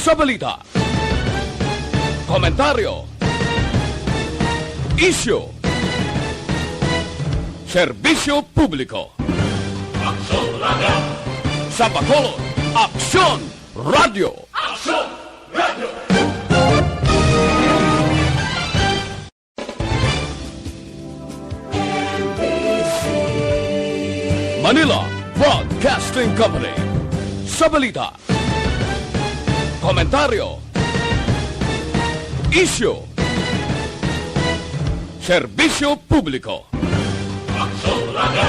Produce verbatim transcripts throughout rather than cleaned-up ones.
Sa balita, komentaryo, isyu, serbisyo publiko. Aksyon Radio. Sa Bacolod, Aksyon Radio. Aksyon Radio. Manila Broadcasting Company. Sa balita, komentaryo, isyu, serbisyo publiko. Aksyon Radio.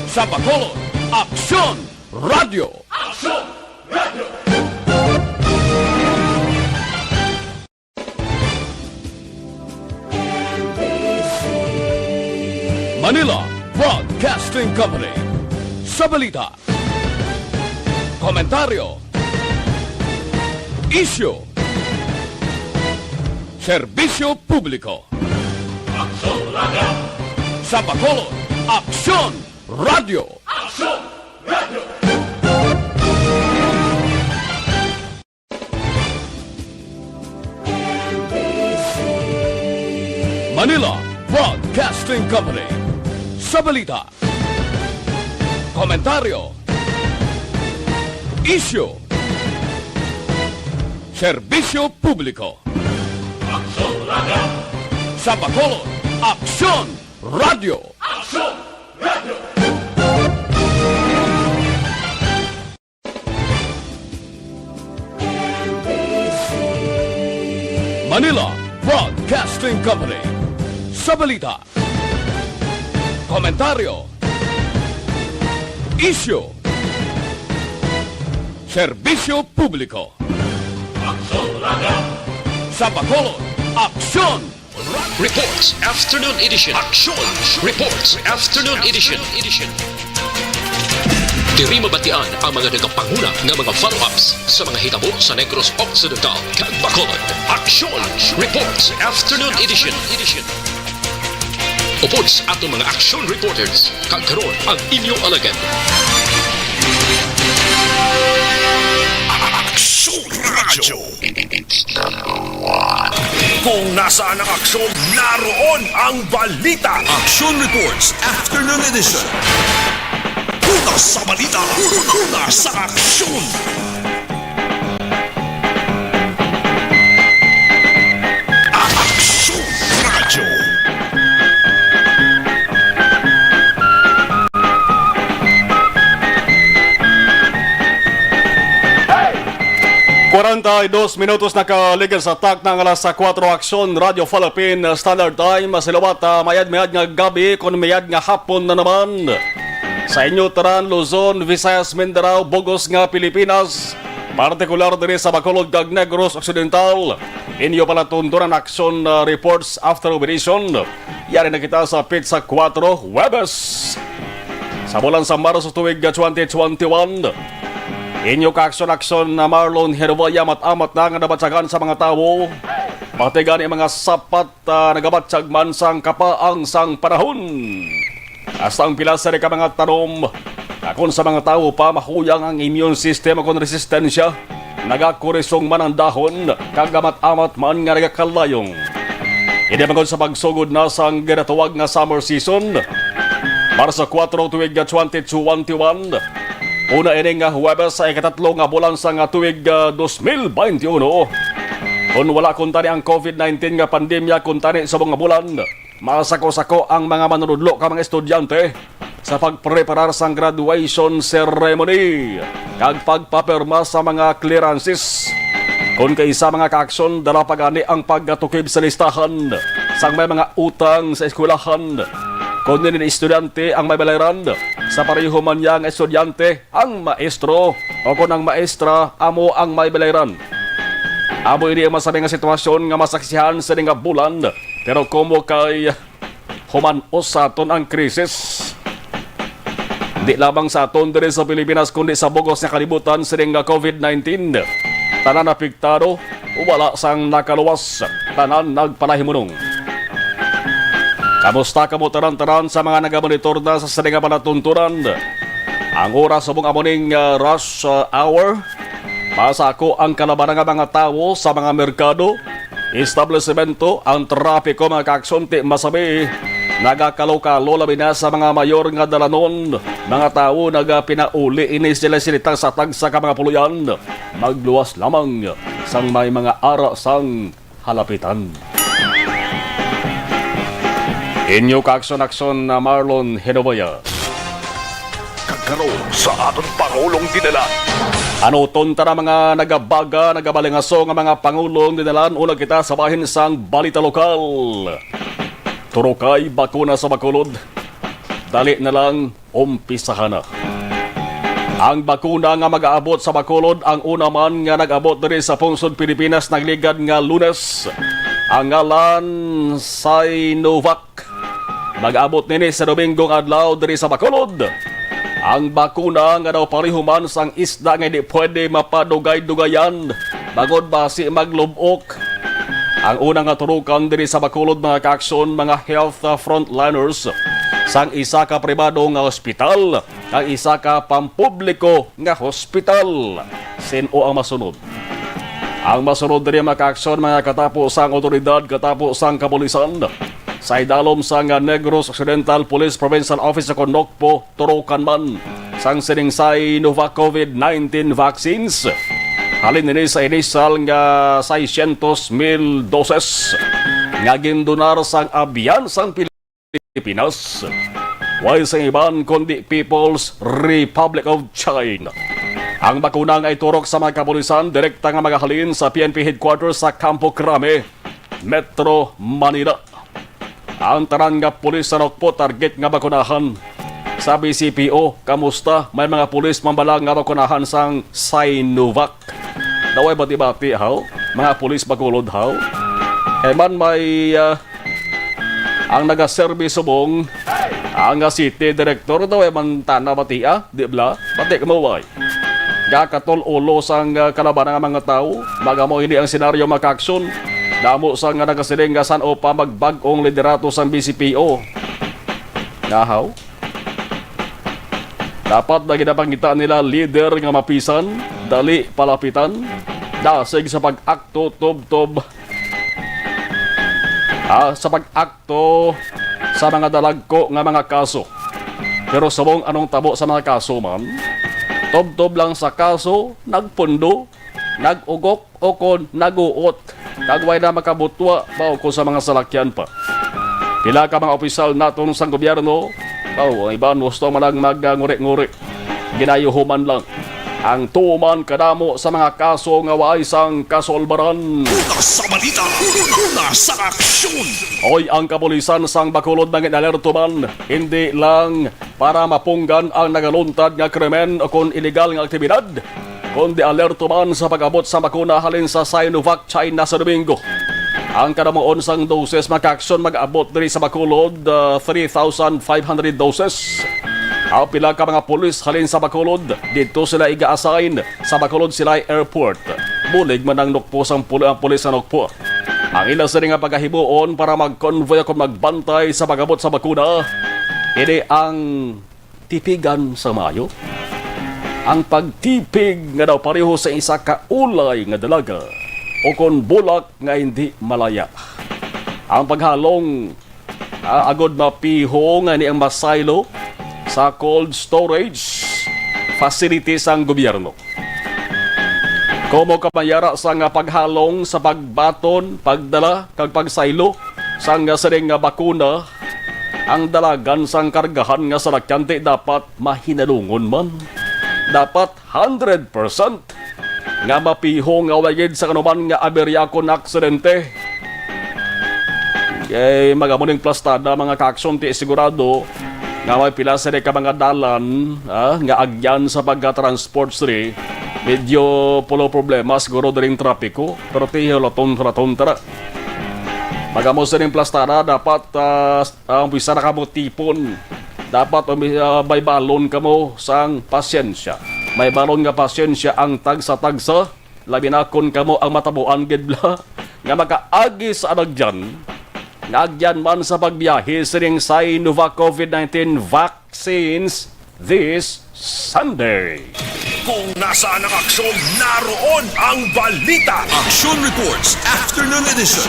Sa Bacolod, Aksyon Radio. Aksyon Radio. Manila Broadcasting Company. Sa balita, komentaryo, isyu, serbisyo publiko. Aksyon Radio. Sa Bacolod, Aksyon Radio. Aksyon Radio. Manila Broadcasting Company. Sa balita, komentaryo, isyu, serbisyo publiko. Aksyon Radio. Sa Bacolod, Aksyon Radio. Aksyon Radio. Manila Broadcasting Company. Sa balita, komentaryo, isyu, serbisyo publiko. Aksyon Radio. Sa Bacolod, Aksyon. Reports Afternoon Edition. Aksyon Reports Afternoon Edition. Diri mabatian ang mga nagapanguna nga mga follow-ups sa mga hitabo sa Negros Occidental kag Bacolod. Aksyon Reports Afternoon Edition. Upod sa aton mga aksyon reporters, kag karon ang inyo alagad. Aksyon Radio. Kung nasaan ang aksyon, naroon ang balita. Aksyon Reports Afternoon Edition. Una sa balita, una sa aksyon. Aksyon Radio. Kwarenta y dos minutos nakaligid sa takna nga alas kuwatro. Aksyon Radio Philippine Standard Time. Sa liwat, ah, mayad-mayad nga gabi, kon mayad nga hapon na naman. Sa inyo tanan, Luzon, Visayas, Mindanao, bug-os nga Pilipinas, partikular diri sa Bacolod kag Negros Occidental, inyo palatuntunan aksyon, ah, reports after operation. Yari na kita sa petsa kuwatro, Huwebes, sa bulan sa Marso tuig twenty twenty-one. Inyo kaaksyon-aksyon na Marlon Herboya, amat-amat na nga nabatyagan sa mga tawo. Pati gani mga sapat, ah, nagabatyag man sang kapaang sang panahon. Hasta ang pila sa ka mga tanom, akon sa mga tawo pa, mahuyang ang immune system o kon resistensya. Nagakurisong man ang dahon, kag amat-amat man nga nagakalayong. Ini bangod sa pagsugod na sang ginatawag nga summer season, Marso kuwatro, tuig twenty twenty-one. Una ini nga Huwebes sa ikatatlo nga bulan sang tuig, ah, dos mil beinti uno. Kon wala kuntani ang covid nineteen nga pandemya kuntani sa mga bulan, masako-sako ang mga manunudlo kag mga estudyante sa pagpreparar sang graduation ceremony kag pagpapirma sa mga clearances. Kon kaisa mga kaaksyon, dala pa gani ang pagkatukib sa listahan sang may mga utang sa eskwelahan. Kon inin estudyante ang may balayran, sa pareho man niya nga estudyante ang maestro, o kon ang maestra amo ang may balayran. Amo ini ang masami nga sitwasyon nga masaksihan sini nga bulan, pero komo kay human-os sa aton ang krisis. Di lamang sa aton diri sa Pilipinas, kundi sa bug-os nga kalibutan sining nga covid nineteen. Tanan apektado, wala sang nakaluwas, tanan nagpalahimunong. Kamusta kamo tanan-tanan sa mga nagamonitor na sa sini nga palatuntunan? Ang oras subong amo ning, ah, rush, ah, hour. Masako ang kalabanan nga mga tawo sa mga merkado, establisemento, ang trapiko, mga kaaksyonti, masabi, nagakalo-kalo, labi na sa mga mayor nga dalanon. Mga tawo nagapinauli ini sila silitang sa tagsa ka mga puloy-an. Magluwas lamang sang may mga ara sang halapitan. Inyo kaaksyon-aksyon na Marlon Hinovaya. Kag karon sa aton Pangulong Dinalan. Anuton ta na mga nagabaga, nagabalingaso nga mga Pangulong Dinalan, una kita sa bahin sang balita lokal. Turokay bakuna sa Bacolod. Dali na lang, umpisahan na. Ang bakuna nga mag-aabot sa Bacolod, ang una man nga nag-abot diri sa pungsod Pilipinas nagligad nga Lunes, ang ngalan Sinovac. Mag-abot nini sa Domingo nga adlaw diri sa Bacolod. Ang bakuna nga daw pareho man sang isda nga hindi pwede mapadugay-dugayan bangod basi maglub-ok. Ang una nga turukan diri sa Bacolod, mga kaaksyon, mga health, ah, frontliners sang isa ka pribado nga hospital kag isa ka pampubliko nga hospital. Sin-o ang masunod? Ang masunod diri, mga kaaksyon, mga katapo sang awtoridad, katapo sang kapulisan, sa idalom sang Negros Occidental Police Provincial Office o kon NOCPO, turukan man sang sining Sinovac COVID nineteen vaccines. Halin ini sa inisyal nga seiscientos mil doses nga gindonar sang Abyan sang Pilipinas. Way sa iban kundi People's Republic of China. Ang bakuna nga iturok sa mga kapulisan direkta nga magahalin sa P N P headquarters sa Campo Crame, Metro Manila. Ang tanan nga pulis sa NOCPO target nga bakunahan. Sa B C P O, kamusta? May mga pulis man bala nga bakunahan sang Sinovac? Daw ay bati-bati, haw? Mga pulis Bacolod, haw? E man may, ah, ang nagaserbi subong, ang, ah, city director daw ay man tana bati, ah? Di bala? Bati ka mo, way? Gakatol ulo sang, ah, kalabanan nga mga tawo. Magamo ini ang senaryo, mga kaaksyon. Damo sang, ah, nagasiling nga san-o pa magbag-ong liderato sang B C P O. Nahaw? Dapat na ginapangita nila lider nga mapisan, dali palapitan, dasig sa pag-akto tubtob, ah, sa pag-akto sa mga dalagko nga mga kaso. Pero subong anong tabo sa mga kaso man, tubtob lang sa kaso, nagpundo, nag-ugok, o kon naguot, kag way na makabutwa ba o kon sa mga salakyan pa. Pila ka mga opisyal naton sang gobyerno, aw, ang iban gusto man lang magnguri-nguri. Ginayuhuman lang ang tuman kadamo sa mga kaso nga way sang kasolbaran. Una sa balita, una sa aksyon. Oy, ang kapulisan sang Bacolod nangin-alerto man, hindi lang para mapunggan ang nagaluntad nga krimen o kon iligal nga aktibidad, kundi alerto man sa pag-abot sa bakuna halin sa Sinovac China sa Domingo. Ang kadamuon sang doses, mga kaaksyon, mag-abot diri sa Bacolod, ah, three thousand five hundred doses. Ang pila ka mga pulis halin sa Bacolod, didto sila iga-assign sa Bacolod Silay Airport. Bulig man ang NOCPO sang pul-, ang pulis sa NOCPO. Ang ila sini nga pagahimuon para mag-convoy o kon magbantay sa pag-abot sa bakuna, ini ang tipigan sa maayo. Ang pagtipig nga daw pareho sa isa ka ulay nga dalaga o kon bulak nga hindi malaya. Ang paghalong, ah, agod mapiho nga ini ang masaylo sa cold storage facility sang gobyerno. Komo ka mayara sa nga paghalong sa pagbaton, pagdala, kag pagsaylo sang nga sining nga bakuna, ang dalagan sang kargahan nga salakyan ti dapat mahinalungon man. Dapat hundred percent nga mapiho nga way gid sa kanuman nga aberya kon aksidente. Kay mag-amo ning plastada, mga kaaksyon, ti sigurado nga may pila sini ka mga dalan, ah, nga agyan sa pagka-transport sini. Medyo pulo problema siguro diring trapiko, pero ti hulaton-hulaton ta ra. Mag-amo sining plastada, dapat, ah, ang bisa na kamo tipon. Dapat, um, ah, may balon kamo sang pasyensya. May balon nga pasyensya ang tagsa-tagsa, labi na kon kamo ang matabuan gid bala nga makaagi sa anagyan, nga agyan man sa pagbiyahe sining Sinovac COVID nineteen vaccines this Sunday. Kung nasaan ang aksyon, naroon ang balita. Action Reports, Afternoon Edition.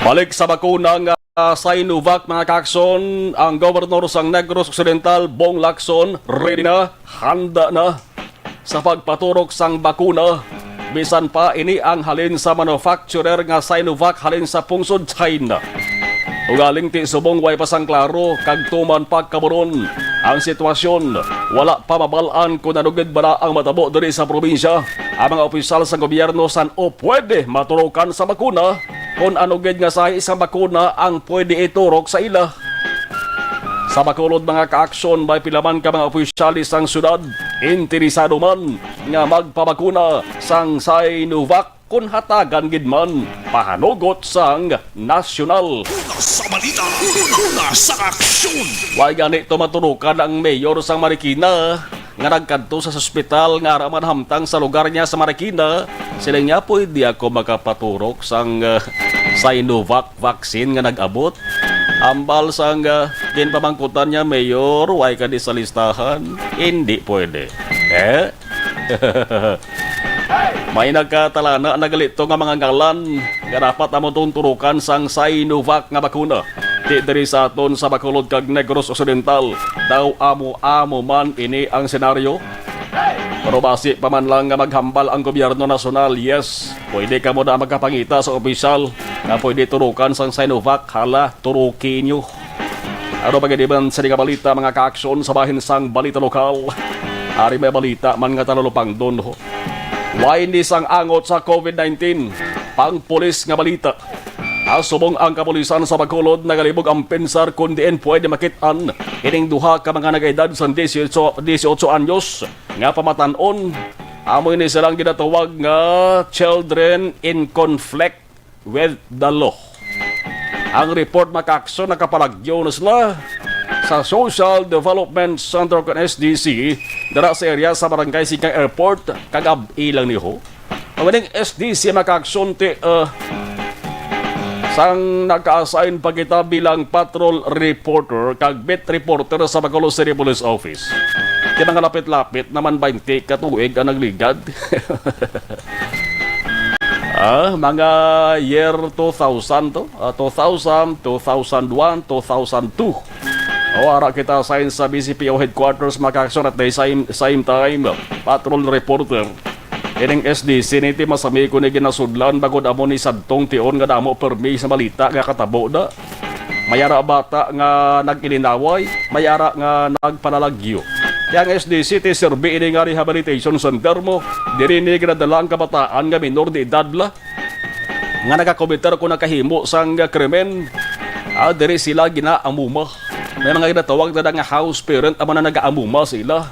Balik sa bakuna nga Sinovac, mga kaakson, ang gobernador sang Negros Occidental, Bong Lacson, ready na, handa na sa pagpaturok sang bakuna. Bisan pa ini ang halin sa manufacturer nga Sinovac halin sa pungsod China. Ugaling ti subong way pa sang klaro kag tuman pa kaburon ang sitwasyon, wala pa mabal-an kon ano gid bala ang matabo diri sa probinsya. Ang mga opisyal sa gobyerno san-o pwede maturukan sa bakuna, kon ano gid nga sahi sang bakuna ang pwede iturok sa ila. Sa Bacolod, mga kaaksyon, may pila man ka mga opisyales sang syudad interesado man nga magpabakuna sang Sinovac kon hatagan gid man pahanugot sang nasyonal. Una sa balita, una sa aksyon. Way gani to maturukan ang mayor sang Marikina nga nagkadto sa ospital nga ara man hamtang sa lugar niya sa Marikina. Siling niya, "Pwede ako makapaturok sang, ah, Sinovac vaccine nga nag-abot?" Ambal sang, ah, ginpamangkutan niya, "Mayor, way ka di sa listahan?" Hindi pwede. Eh? May nagkatalana na gali to nga mga ngalan nga dapat amo tong turukan sang Sinovac nga bakuna. Ti diri sa aton sa Bacolod kag Negros Occidental, daw amo-amo man ini ang senaryo. Pero basi pa man lang nga maghambal ang gobyerno nasyonal, yes, pwede kamo na magkapangita sa opisyal nga pwede turukan sang Sinovac, hala, turuki nyo. Ano pa gid man sa nga balita, mga kaaksyon, sa bahin sang balita lokal? Ari may balita man nga talulupangdon, ho. Way ni sang angot sa covid nineteen, pangpulis nga balita. Subong ang kapulisan sa Bacolod, nagalibog ang pensar kon diin pwede makit-an ining duha ka mga nag-edad sang dieciocho, dieciocho anyos nga pamatan-on. Amo ini silang ginatawag nga children in conflict with the law. Ang report, mga kaaksyon, nakapalagyo na sila sa Social Development Center kon S D C dira sa area sa Barangay Siquijang Airport kag ab-i lang ni, ho. Ang ining S D C, mga kaaksyon, ti, ah, sang naka-assign pa kita bilang patrol reporter kag beat reporter sa Bacolod City Police Office. Kay mga lapit-lapit naman baynte ka tuig ang nagligad. Ah, mga year two thousand to, ah, two thousand, two thousand one, two thousand two. O, ara kita assign sa B C P O headquarters, mga kaaksyon, at the same, same time, patrol reporter. Ining S D C ni ti masami ko ni ginasudlan bangod amo ni sadtong tion nga damo permi sa balita nga katabo na. May ara bata nga nag-ilinaway, may ara nga nagpanalagyo. Kaya ang S D C ti serbi ini nga rehabilitation center mo. Diri ni ginadala ang kabataan nga minor de edad la nga nagakometer o nakahimo sang krimen. Ah, diri sila ginaamuma. May mga ginatawag na nga house parent amo na nagaamuma sila.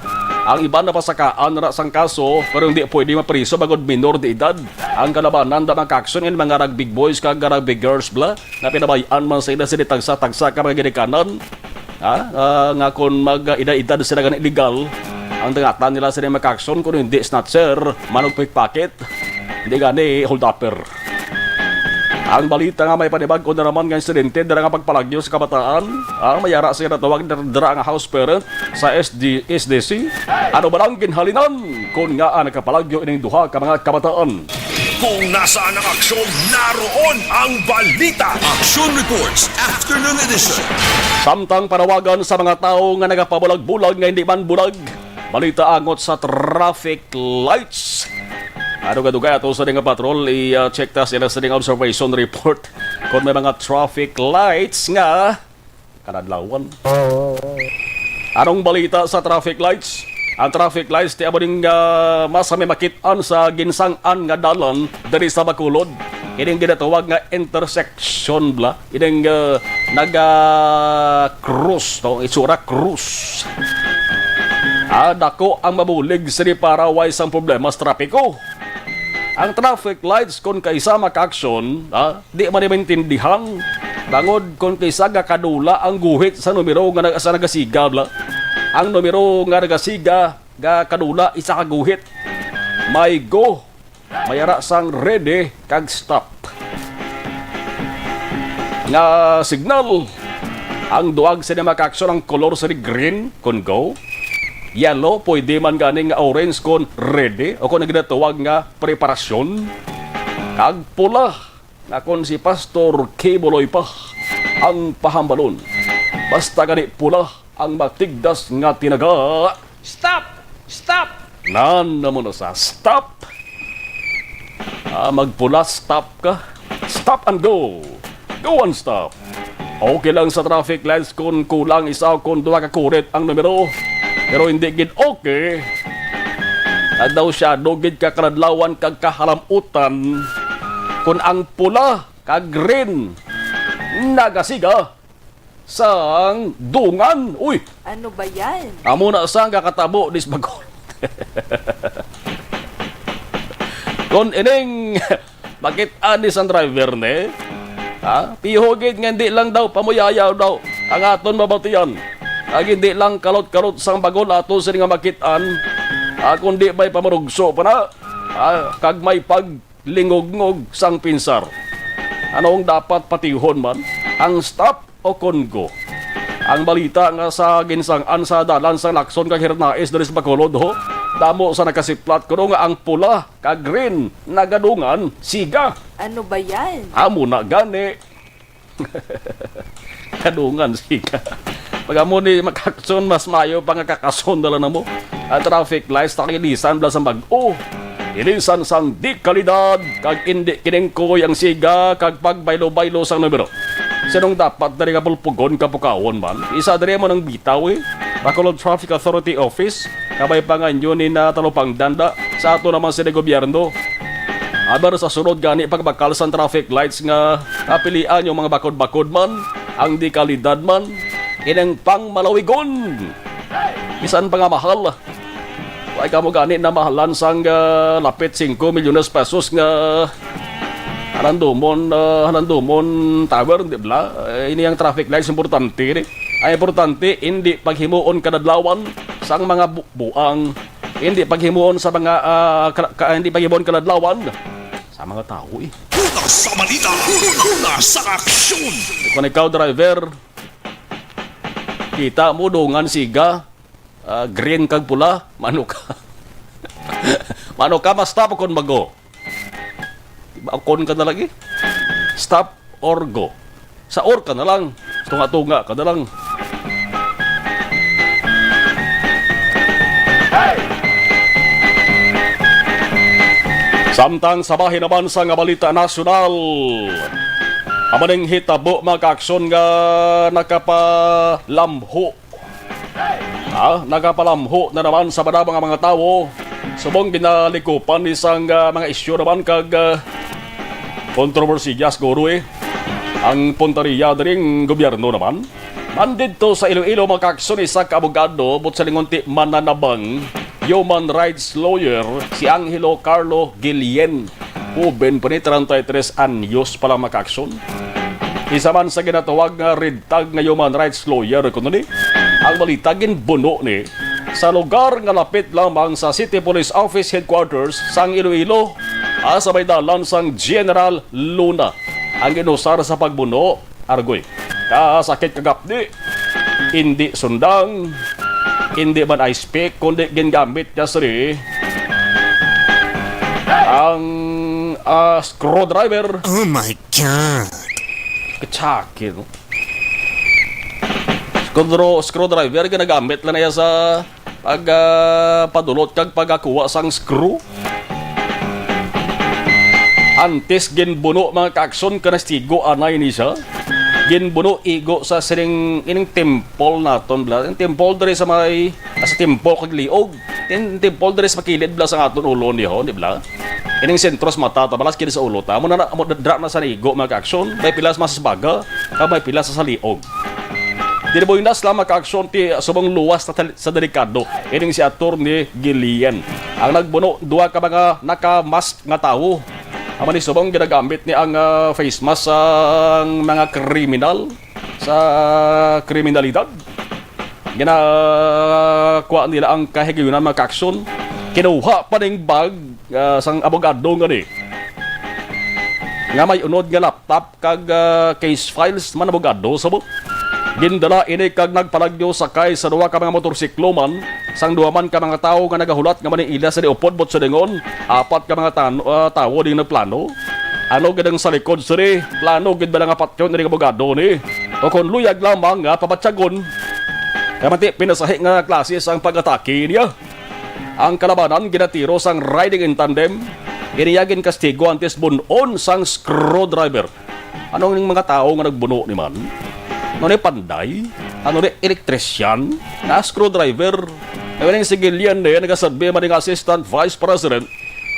Ang iban napasakaan ra sang kaso, pero hindi pwede mapriso bangod minor de edad. Ang kalabanan da, mga kaaksyon, nga mga rugby boys kag rugby girls bala, nga pinabay-an man sila sini tagsa-tagsa ka mga ginikanan. Ha? Ah, nga kon mag-edad-edad sila gani legal, ang dangatan nila sini, mga kaaksyon, kung hindi snatcher, manugpik packet, hindi gani holdupper. Ang balita nga may panibag-o na naman nga insidente dira nga pagpalagyo sa kabataan, ang may ara sila tawag dira, dira nga house parent sa S D, S D C. Ano ba lang ginhalinan kon ngaa nakapalagyo ining duha ka mga kabataan? Kung nasaan ang aksyon, naroon ang balita. Action Reports, Afternoon Edition. Samtang panawagan sa mga tawo nga nagapabulag-bulag nga hindi man bulag, balita angot sa traffic lights. Ano ka dugay ato sa nga patrol, i-check ta sila sa nga observation report kung may mga traffic lights nga kanadlawan. Anong balita sa traffic lights? Ang traffic lights ti amo ning, ah, mas may makit-an sa ginsang-an nga dalan diri sa Bacolod. Ining ginatawag nga intersection bala. Ining, ah, naga-cross, no? Itsura cross. Ah, dako ang mabulig sini para way sang problema sa trapiko. Ang traffic lights kon kaisa makaaksyon, ah, di man maintindihan. Bangod kon kaisa gakadula ang guhit sa numero nga nag-, sa nagasiga, bala. Ang numero nga nagasiga gakadula isa ka guhit. May go, may ara sang ready kag stop nga signal. Ang duag sini makaaksyon, ang kolor sini green kon go. Yellow, pwede man gani nga orange kon ready, o kon ginatawag nga preparasyon. Kag pula, nga kon si Pastor Kibuloy pa ang pahambalon. Basta gani pula ang matigdas nga tinaga. Stop! Stop! Nan na mo na sa stop. Ah, magpula, stop ka. Stop and go. Go and stop. Okay lang sa traffic lights kung kulang isa o kung duha ka kurit ang numero. Pero hindi gid okay. Kag daw siya, dugid ka kaladlawan kag kahalamutan kung ang pula kag green nagasiga sang dungan. Uy! Ano ba yan? Amo na sang kakatabo dis bagol. Kon ining makit-an ni sang driver ni, ha? Pihugid nga hindi lang daw pamuyayaw daw ang aton mabatian. Kag hindi lang kalot-kalot sang bagol ato sini nga makit-an, ah, kundi may pamarugso pa na, ah, kag may paglingugngog sang pinsar. Ano ang dapat patihon man? Ang stop o kon go? Ang balita nga sa ginsang-an sa dalan sang Lacson kag Hernaez diri sa Bacolod, ho, damo sa nakasiplat kuno nga ang pula kag green nagadungan siga. Ano ba yan? Amo na gani. Kadungan siga. Pag amo ni makakson, mas mayo pa nga kakason na lang namo. Ang traffic lights, takilisan bala sang bag-o. Ilisan sang di kalidad, kag indi kiningkoy ang siga, kag pagbaylo-baylo sang numero. Sinong dapat diri nga bulpugon ka pukawon man? Isa diri mo nang bitaw, eh. Bacolod Traffic Authority Office, kabay pa nga inyo ni na talupangdan da sa ato naman sini gobyerno. Aber sa sunod gani pagbakal sang traffic lights nga kapilian yung mga bakod-bakod man, ang di kalidad man, ining pangmalawigon. Bisan pa nga mahal, wala kamo gani na mahalan sang, ah, lapit singko milyones pesos nga Halandomon, ah, Halandomon Tower, di ba? Eh, ini ang traffic lights, importante ni. Ang importante, hindi paghimuon kadadlawan sang mga bu-, buang. Hindi paghimuon sa mga, ah, kala-, ka-, hindi paghimuon kadadlawan sa mga tao, eh. Una sa balita, una sa aksyon. Kung ikaw, driver, kita mo, dungan siga, ah, green kag pula, mano ka. Mano ka, ma-stop kon bago. Di ba, kon ka na lagi? Stop or go? Sa or ka na lang. Tunga-tunga ka na lang. Samtang sa bahin naman sa nga balita nasyonal, amo ning hitabo, mga kaaksyon, nga nakapalamho, ha, nakapalamho na naman sa madamo nga mga tawo subong ginalikupan ni sang, ah, mga isyu naman kag, ah, kontrobersiya siguro, eh, ang puntaria diri ang gobyerno naman. Andidto sa Iloilo, mga kaaksyon, isa ka abogado, buot silingon ti mananabang, human rights lawyer, si Angelo Carlo Guillen. Hoben pa ni, treinta y tres anyos pa lang, mga kaaksyon. Isa man sa ginatawag nga red tag nga human rights lawyer, kuno ni, ang balita, ginbuno ni sa lugar nga lapit lamang sa City Police Office Headquarters sang Iloilo, ah, sa may dalan sang General Luna. Ang ginusar sa pagbuno, argoy, kasakit kag apdi. Indi sundang, indi man ice pick, kundi gingamit niya sini ang, ah, screwdriver. Oh my God! Kachaki, no? Screwdro-, screwdriver, ginagamit lang niya sa pag, ah, padulot kag pagakuha sang screw. Antes ginbuno, mga kaaksyon, kanastigo anay ni siya. Ginbuno igo sa sining, ining temple naton, bla. Ang temple diri sa may, ah, sa temple kag liog. Tin-, temple diri sa makilid, bla, sa aton ulo niho, di bla? Ining sentro sa mata, tabalas kini sa ulo ta. Amo na, amo dra na sa nigo, mga kaaksyon. May pilas mas baga, kag may pilas sa liog. Diri buenas lang, mga kaaksyon, ti subong luwas sa tal-, sa delikado. Ining si Attorney Guillen. Ang nagbuno, duha ka mga naka-mask nga tawo. Amo ni subong ginagamit ni ang, ah, face mask sang mga kriminal sa kriminalidad. Ginakuha nila ang kahigayunan, mga kaaksyon. Kinuha pa ning bag, ah, sang abogado nga ni, nga may unod nga laptop kag, ah, case files man, abogado, sabot. Gindala ini kag nagpalagyo sakay sa duha ka mga motorsiklo man sang duha man ka mga tawo nga nagahulat nga maniila sa diupod, Butsolingon. Apat ka mga tan-, ah, tawo ding nagplano. Ano gid ang sa likod sini? Plano gid bala nga patyon ni abogado ni? O kon luyag lamang nga pabatyagon? Kay manti pinasahi nga klase sang pag-atake niya. Ang kalabanan ginatiro sang riding in tandem. Iniya ginkastigo antes bun-on sang screwdriver. Ano ning mga tawo nga nagbuno ni man? Ano ni panday? Ano ni elektrisyan? Na screwdriver? Ay, walang sigilian ni nagasabi man nga Assistant Vice President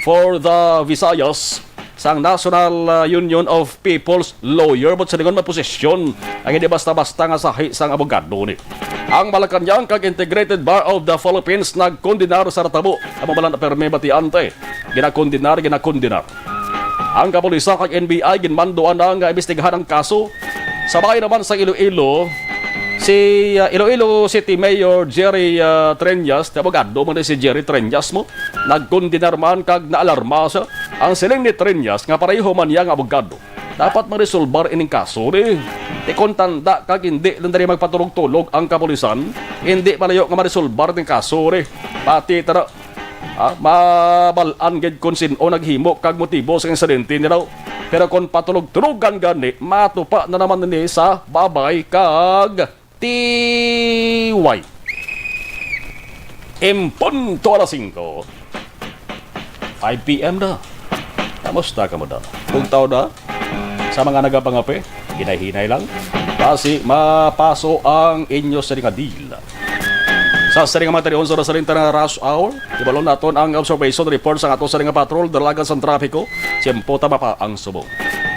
for the Visayas sang National, uh, Union of People's Lawyer, but sa lingon maposisyon ang hindi basta-basta nga sahi sang abogado ni. Ang Malacañang kag Integrated Bar of the Philippines nagkondenar sa natabo. Amo bala na permi batiante. Ginakondenar, ginakondenar. Ang kapulisan kag N B I ginmanduan na nga imbestigahan ang kaso. Sa bahin naman sa Iloilo, si, uh, Iloilo City Mayor Jerry, uh, Treñas, abogado man si Jerry Treñas mo, nagkondenar man kag naalarma sa ang siling ni Treñas nga pareho man niya nga abogado. Dapat maresolbar ining kaso ni. Ti kon tanda kag hindi lang dali magpatulog-tulog ang kapulisan, hindi malayo nga maresolbar ning kaso ni. Pati tara, ah, mabal-an gid kon sin-o naghimo kag motibo sa insidente ni daw. Pero kon patulog-tulogan gani, matupa na naman ni sa babay kag T Y. En punto alas singko, five P M na. Kamusta ka mo, da? Bugtaw na? Sa mga nagapangape, hinay-hinay lang. Basi mapaso ang inyo sa nga deal. Sa sining mga talion sa nasalinta nga rush hour, ibalon naton ang observation report sa ato sa nga patrol, dalagan sa trapiko, tiyempo tama pa ang subong.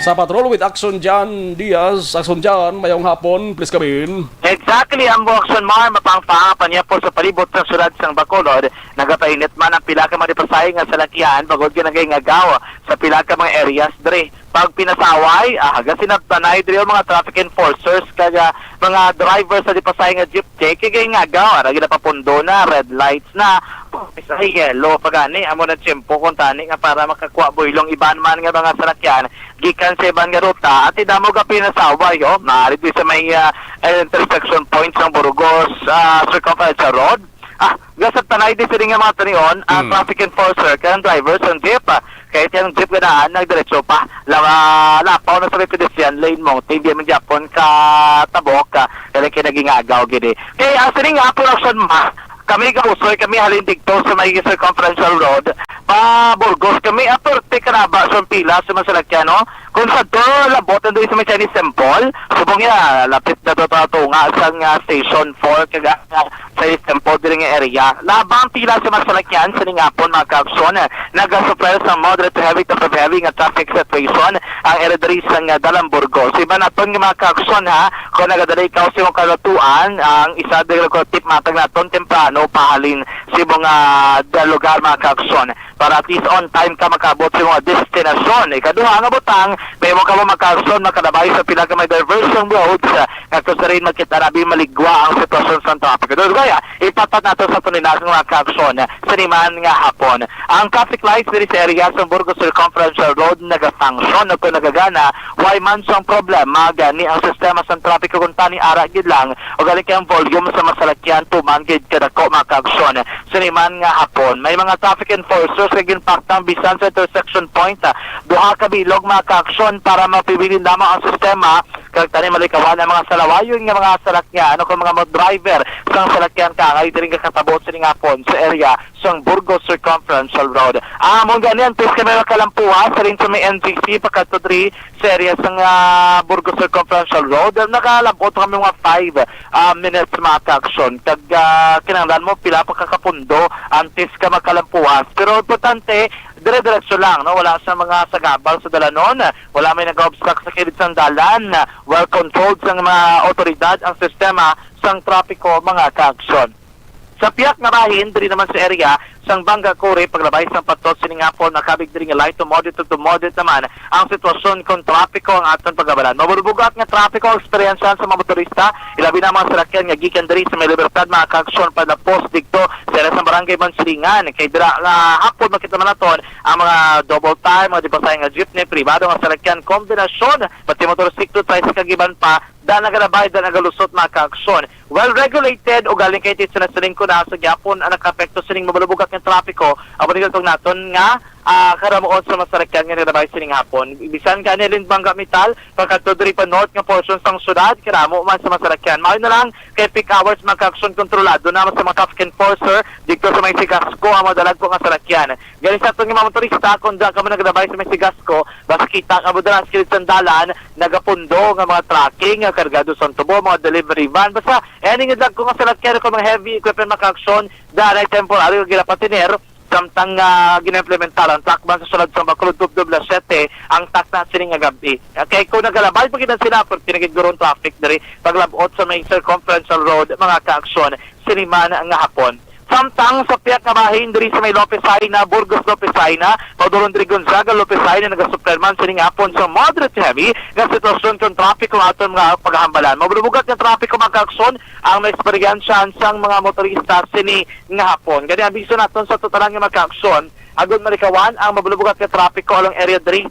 Sa patrol with Action Jan Diaz. Action Jan, mayong hapon, please come in. Exactly, ang buwak Sunmar, mapangpang panyapol sa palibot sa siyudad sang Bacolod. Nagapainit man ang pila ka mga dipasahe nga salakyan, bangod nga nagahingagaw sa pila ka mga areas diri. Pag pinasaway, ah, gasinabtanay diri ang mga traffic enforcers kag, ah, mga driver sa dipasahe nga jeepney kay gahingagaw, ara ginapapundo na, red lights na, sa yellow pa gani, amo na tiyempo kung tani nga para makakuha buylong iban man nga mga salakyan gikan sa iban nga ruta, at idamo ka pinasaway, oh, maaari di sa may, ah, intersection point sang Burgos, ah, Circumferential Road. Ah, gasabtanay di sini nga mga tanion ang Mm. traffic enforcer kay ang driver sang jeep, ah, kay ang jeep nga daan nagdiretso pa. Lawa, lapaw na sa may pedestrian lane mo, hindi man gyapon ka tabok, ah, kaya kay naging agaw gini. Kay, ah, sining nga production ma, kami gausoy, kami halin digto sa may Circumferential Road, pa Burgos. Kami, ah, perti karaba sa pila sa mga salakyan, no? Kung sa to, labot na doon sa may Chinese Temple, subong niya, lapit na to, to, to nga sa nga Station four, kag, ah, Chinese Temple, diri nga area. Labang pila sa mga salakyan, sa ningapon, mga kaagson, eh, nagasuffer sa moderate to heavy to heavy nga traffic situation ang area diri sa nga Dalamburgo. Sa iba naton nga mga kaagson, ha, kung nagadala ikaw sa imong kalutuan, ang isa diri ko tip matag naton temprano pahalin sa imong, ah, da-, lugar, mga kaagson, para at least on time ka makaabot sa imong destinasyon. Ikaduha nga butang, may mo ka mo mga kaagson, makadabay sa pila ka may diversion roads, ah, nga kung sa rin magkita na, maligwa ang sitwasyon sa traffic. Doon kaya, ipatat nato sa tuninasan, mga kaagson, sa niman nga hapon. Ang traffic lights diri sa area sa Burgos Circumferential Road nagafunction o kung nagagana, way man sang problema gani ang sistema sa trapiko kung tani ara gid lang o galing kay ang volume sa masalakyan tuman gid kadako, mga kaagson. Sa niman nga hapon, may mga traffic enforcers nga ginpaktang bisan sa intersection point, ah, duha ka bilog, mga kaagson, para mapibilin lamang ang sistema kag tani malikawan ang mga salawayon nga mga salakyan o kung mga mo-, driver sang salakyan kaangay diri nga katabot sa ningapon sa area sang Burgos Circumferential Road. Ah, amo gani ang test kami makalampuha sa rin sa may N G C pakadto diri sa area sang, ah, Burgos Circumferential Road. Nakalabot kami mga five, ah, minutes, mga kaagson. Kag, ah, kinahanglan mo pila pa kakapundo antes ka makalampuha. Pero importante, dire-diretso lang, no? Wala sa mga sagabal sa dalanon, wala may nag-obstruct sa kilid sang dalan, well controlled sang mga otoridad ang sistema sang trapiko, mga kaagson. Sa piyak nga bahin, diri naman sa area sang Bangga Kuri, paglabay sang patot sining hapon, nakabig diri nga light to moderate to moderate naman ang sitwasyon kon trapiko ang aton pagabalan. Mabubugat nga trapiko ang eksperyensyahan sa mga motorista, ilabi na ang mga salakyan nga gikan diri sa may Libertad, mga kaaksyon, palapos didto sa area sang Barangay Mansilingan. Kay dira nga hapon makita man naton ang mga double time, mga dipasay nga jeepney, pribado nga salakyan, kombinasyon, pati motorsiklo, tricycle, kag iban pa, da nagalabay, da nagalusot, mga kaaksyon. Well regulated, ugaling kay titsa na sining kuna sa gyapon ang nakaapekto sining mabalubugat nga trapiko. Amo ni tong naton nga ah, karamuon sa masarakyan nga nilabay sining hapon. Bisan gani halin Bangga Metal, pagkadto diri pa north nga portion sang syudad, karamo man sa masarakyan. Mao na lang kay peak hours, mga kaaksyon, kontrolado na sa mga traffic enforcer didto sa may Sigasco ang mga dalagko nga sarakyan. Gani sa aton nga mga motorista, kung da kamo naglabay sa may Sigasco, basta kita kamo dira sa kilid sang dalan, nagapundo nga mga trucking nga kargado sang tubo, mga delivery van, basta any nga dagko nga sarakyan o mga heavy equipment, mga kaaksyon, danay temporary nga ginapatener, samtang nga gina-implementar ang track ban sa sulod sa Bacolod, Tubdob, Las Siete, ang takna sini nga gab-i. Okay, kung nagalabay pa gid sila, perti na gid guro ang traffic diri paglabot sa may Circumferential Road, mga kaaksyon, sini man nga hapon. Samtang sa pihak nga bahin diri sa may Lopez Jaena, Burgos Lopez Jaena, padulong diri Gonzaga Lopez Jaena, nagasupler man sini nga hapon sa moderate to heavy nga sitwasyon kung traffic kung aton nga paghambalan. Mabubugat nga traffic kung, mga kaaksyon, ang maeksperiensyahan sang mga motorista sini nga hapon. Gani, abiso naton sa totalan nga mga kaaksyon, agud malikawan ang mabalubugat nga trapiko along area diri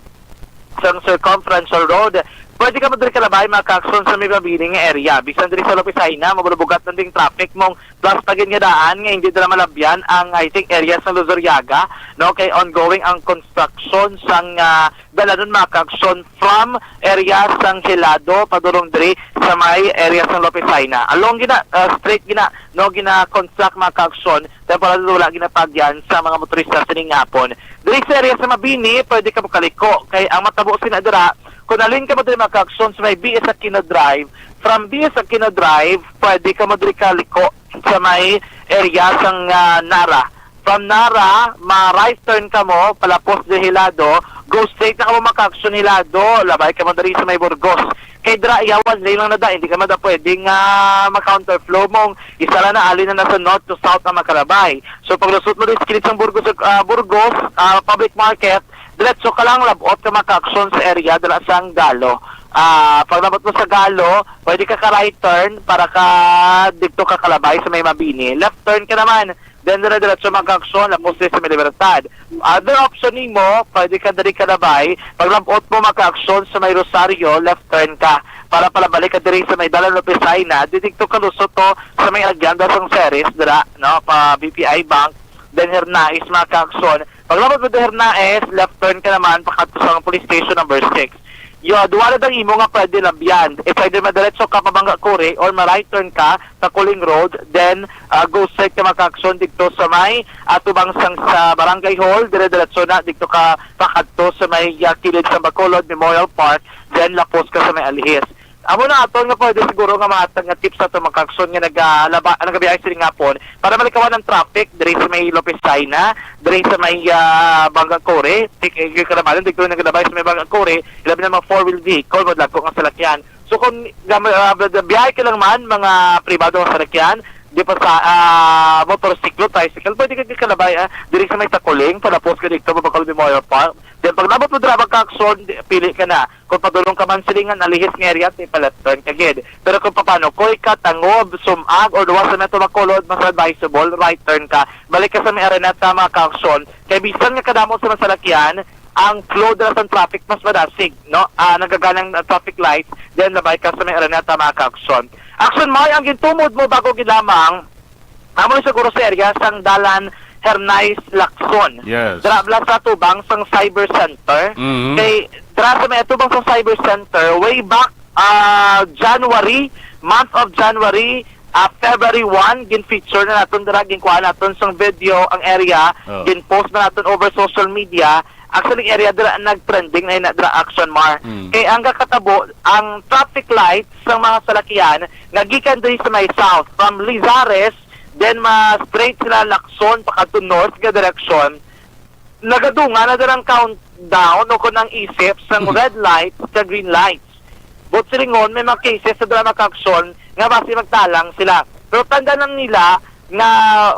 sa Circumferential Road. Pwede kamo diri kalabay, mga kaaksyon, sa may mabini nga area. Bisan diri sa Lopez Jaena, mabalubugat lang ding traffic mong plus pa gid nga daan nga hindi dira malabyan ang, I think, area sa Luzuriaga, no? Kay ongoing ang construction sang, ah, dalanon, mga kaaksyon, from area sang Hilado padulong diri sa may area sang Lopez Jaena. Along gina, ah, straight gina, no, gina-construct, mga kaaksyon, temporary wala ginapagyan sa mga motorista sining hapon. Diri sa area sa Mabini, pwede ka makaliko kay ang matabo sina dira, kung alin ka mo diri, mga kaaksyon, sa may B S Aquino Drive, from B S Aquino Drive, pwede ka mo diri kaliko sa may area sang, ah, Nara. From Nara, ma-right turn kamo, palapos de Hilado, go straight na kamo, mga kaaksyon, Hilado, labay kamo diri sa may Burgos. Kay dira, iya one lane lang na da, hindi ka man da pwedeng, ah, ma-counterflow mong isa lang na, alin na nasa north to south ang makalabay. So, paglusot mo diri sa kilid sang Burgos, ah, Burgos, ah, public market, diretso ka lang, labot ka, mga kaaksyon, sa area dala sang Galo. Ah, paglabot mo sa Galo, pwede ka ka-right turn para ka didto ka kalabay sa may Mabini. Left turn ka naman, then dire-diretso, mga kaaksyon, lapos diri sa may Libertad. Other option nimo, pwede ka diri kalabay, paglabot mo, mga kaaksyon, sa may Rosario, left turn ka para palabalik ka diri sa may Dalan Lopez Jaena, didto ka lusot to sa may agyanda sang Ceres, dira, no, pa B P I Bank, then Hernaez, mga kaaksyon. Paglabot mo diri Hernaez, left turn ka naman, pakadto sa police station number six. Yo, duwa na dang imo nga pwede labyan. E, pwede madiretso ka pa Bangga Kuri or ma-right turn ka sa Kuling Road, then, ah, go straight ka, mga kaaksyon, didto sa may, ah, tubang sang sa Barangay Hall, dire-diretso na didto ka pakadto sa may, ah, kilid sa Bacolod Memorial Park, then lapos ka sa may Alihis. Amo na aton nga pwede siguro nga mahatag nga tips sa aton, mga kaaksyon, nga nagalaba, nagabiyahe sining hapon para malikawan ang traffic diri sa may Lopez Jaena, diri sa may, ah, Bangga Kuri, tik-, eh, karamalan, dito nagalabay sa may Bangga Kuri, ilabi na mga four-wheel vehicle, madlagko nga salakyan. So, kung gam-, ah, biyahe ka lang man, mga pribado nga salakyan, di pa sa, ah, motorsiklo, tricycle, pwede ka kalabay, ah, diri sa may Takuling, palapos ka dito, Babakal Memorial Park. Then, pag nabot mo dira, mga kaaksyon, di-, pili ka na. Kung padulong ka man silingan, alihis nga area, di pa left turn ka gid. Pero kung papano, koy ka, tangob, sumag, or duwa sa Metro Bacolod, mas advisable, right turn ka. Balik ka sa may Araneta, mga kaaksyon. Kay bisan nga kadamo sa masalakyan, ang flow dira sa traffic mas madasig, no? Ah, nagaganang, ah, traffic lights, then labay ka sa may Araneta, mga kaaksyon. Aksyon, May, ang gintumod mo bago gid lamang, amo ni siguro sa area sang Dalan Hernais Lacson. Yes. Dira bala sa tubang sang Cyber Center. Mhm. Kay dira sa may tubang sang Cyber Center, way back, ah, January, month of January, ah, February one, gin-feature na naton dira, ginkuha naton sang video ang area, Oh. gin-post na naton over social media. Actually, area dira nag-trending na ina dira, Action Mar. Mm. Kay ang kakatabo, ang traffic light sang mga salakyan nga gikan diri sa may south, from Lizares, then ma-straight sila Lacson pakadto north nga direksyon, nagadungan na dira ang countdown o kung ang isip sang red lights sa green lights. But silingon, may mga cases sa drama, Action, nga basi magtalang sila. Pero tanda lang nila nga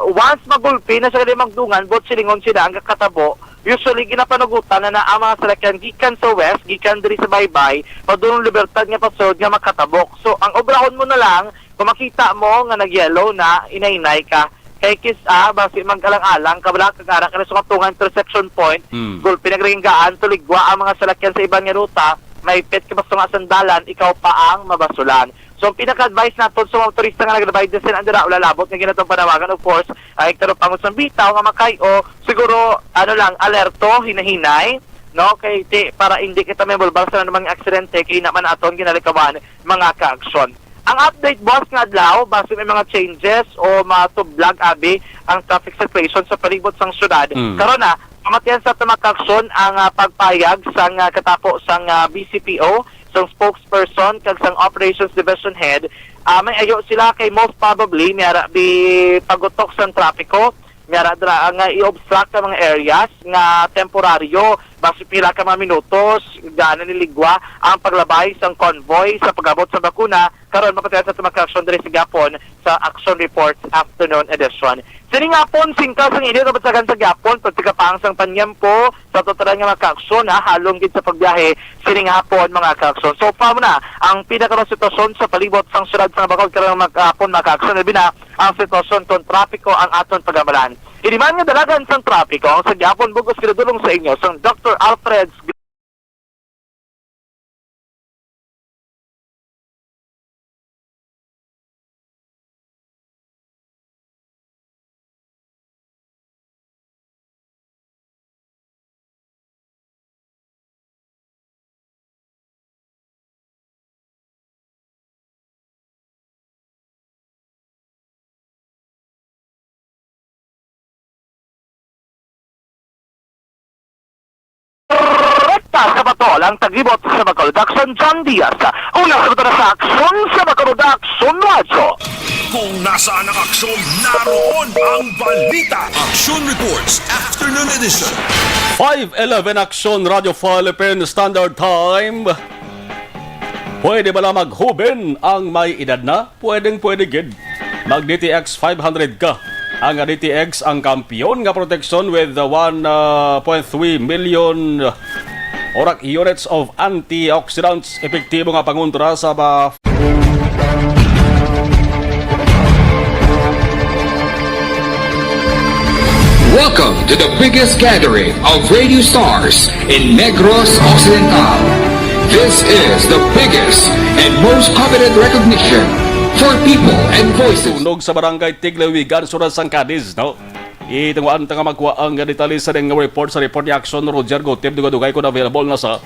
once magulpi na sila magdungan, buot silingon sila ang kakatabo. Usually, ginapanugutan na, na ang mga salakyan gikan sa west, gikan diri sa Baybay, padulong Libertad nga pasod nga makatabok. So, ang obrahon mo na lang, kung makita mo nga nag-yellow na, inay-inay ka. Kay kis-a, basi mag-alang-alang ka, wala ka gara, kaya sa tunga intersection point, Mm. gulpi nagringgaan, tuligwa ang mga salakyan sa iban nga ruta, maipit ka pa sa nga sandalan, ikaw pa ang mabasulan. So, ang pinaka-advice naton sa mga motorista nga naglabay din sila andira, wala labot nga ginatong panawagan, of course, ay karon pangon sa bitaw nga makay-o, siguro, ano lang, alerto, hinahinay, no? Kay ti, para hindi kita may bulbal sa anumang aksidente, kay naman aton ginalikawan mga kaaksyon. Ang update, boss, nga adlaw, basi may mga changes o matublag, abi, ang traffic situation sa palibot sang syudad. Mm. Karon na, pamatian sa aton mga kaaksyon ang, ah, pagpayag sang, ah, katapo sang, ah, B C P O, sang spokesperson, kag sang Operations Division Head. Ah, may ayo sila kay most probably, may ara bi pagutok sang trapiko, may ara dira nga i-obstruct ang mga areas nga temporaryo, basi pila ka mga minutos, gana niligwa ang paglabay sang convoy sa pag-abot sa bakuna. Karon, mapatihan sa tumakang aksyon diri sa gihapon sa Action Reports Afternoon Edition. Sini nga hapon, singka sang init ang bansagan sa gihapon, pagtikapaang sang panyempo, sa totalan nga mga kaaksyon, ha, halong gid sa pagbiyahe, sini nga hapon, mga kaaksyon. So, pa mo na ang pinaka sitwasyon sa palibot sang syudad sa Bacolod karon, mga hapon, mga kaaksyon. Labi na ang sitwasyon kon trapiko ang aton pagamalan. Ini man nga dalagan sang trapiko ang sa gihapon bug-os ginadulong sa inyo sang Doctor Alfred. Rekta sa Batol ang taglibot sa Bacolod Action, John Diaz. Una sa Bacolod sa Aksyon sa Bacolod Action Radyo. Kung nasaan ang aksyon, naroon ang balita. Action Reports, Afternoon Edition. Five eleven Action Radio Philippine Standard Time. Pwede bala maghuben ang may edad na? Pwedeng pwede gid. Mag D T X five hundred ka. Ang D T X ang kampiyon nga proteksyon with the one point three million orak units of antioxidants, epektibo nga pangontra sa ba- Welcome to the biggest gathering of radio stars in Negros Occidental. This is the biggest and most coveted recognition for people and voices. Sunog sa barangay Tiglawigan, Surat sang Cadiz, no? Itunguan ta nga magkuha ang detalye sa ning report sa report ni Action Roger Gutib. Dugay-dugay ko na available na sa,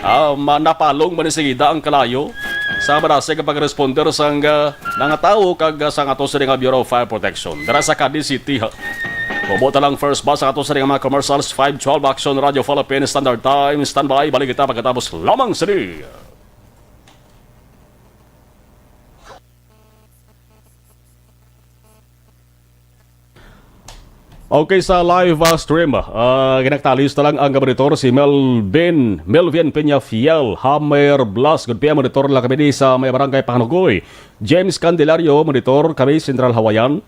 ah, ma-, napalong man sigida ang kalayo sa marasig nga pag-responder sang, ah, mga tawo kag, ah, sang ato sini nga Bureau of Fire Protection dira sa Cadiz City, ha. Bubuta lang first bus sa ato sini nga mga commercials, five twelve Action Radio Philippines Standard Time. Standby, balik kita pagkatapos lamang sini. Okay, sa live, ah, stream, ah, ginagtalis na lang ang monitor si Melvin, Melvin Peñafiel, Hammer Blas. Good P M, monitor lang kami di sa may barangay Panganugoy. James Candelario, monitor kami, Central Hawaiian.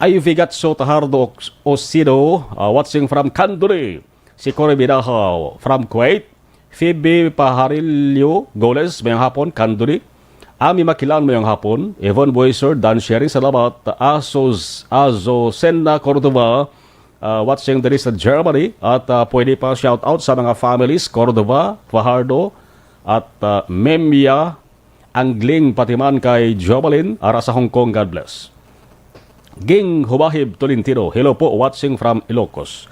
Ivy Gatso Tahardo Os-, Osido, ah, watching from Canduli. Si Cory Binahaw from Kuwait. Phoebe Paharillo Goles, mayong hapon, Canduli. Ami Makilan, mayong hapon. Yvonne Boyser, Dan Sharing, salamat. Asos, Azucena Cordova, ah, watching diri sa Germany. At, ah, pwede pa shout out sa mga families, Cordova, Fajardo, at, ah, Memia, Angling, pati man kay Jovalyn, ara sa Hong Kong. God bless. Ging Hubahib Tolentino, hello po, watching from Ilocos.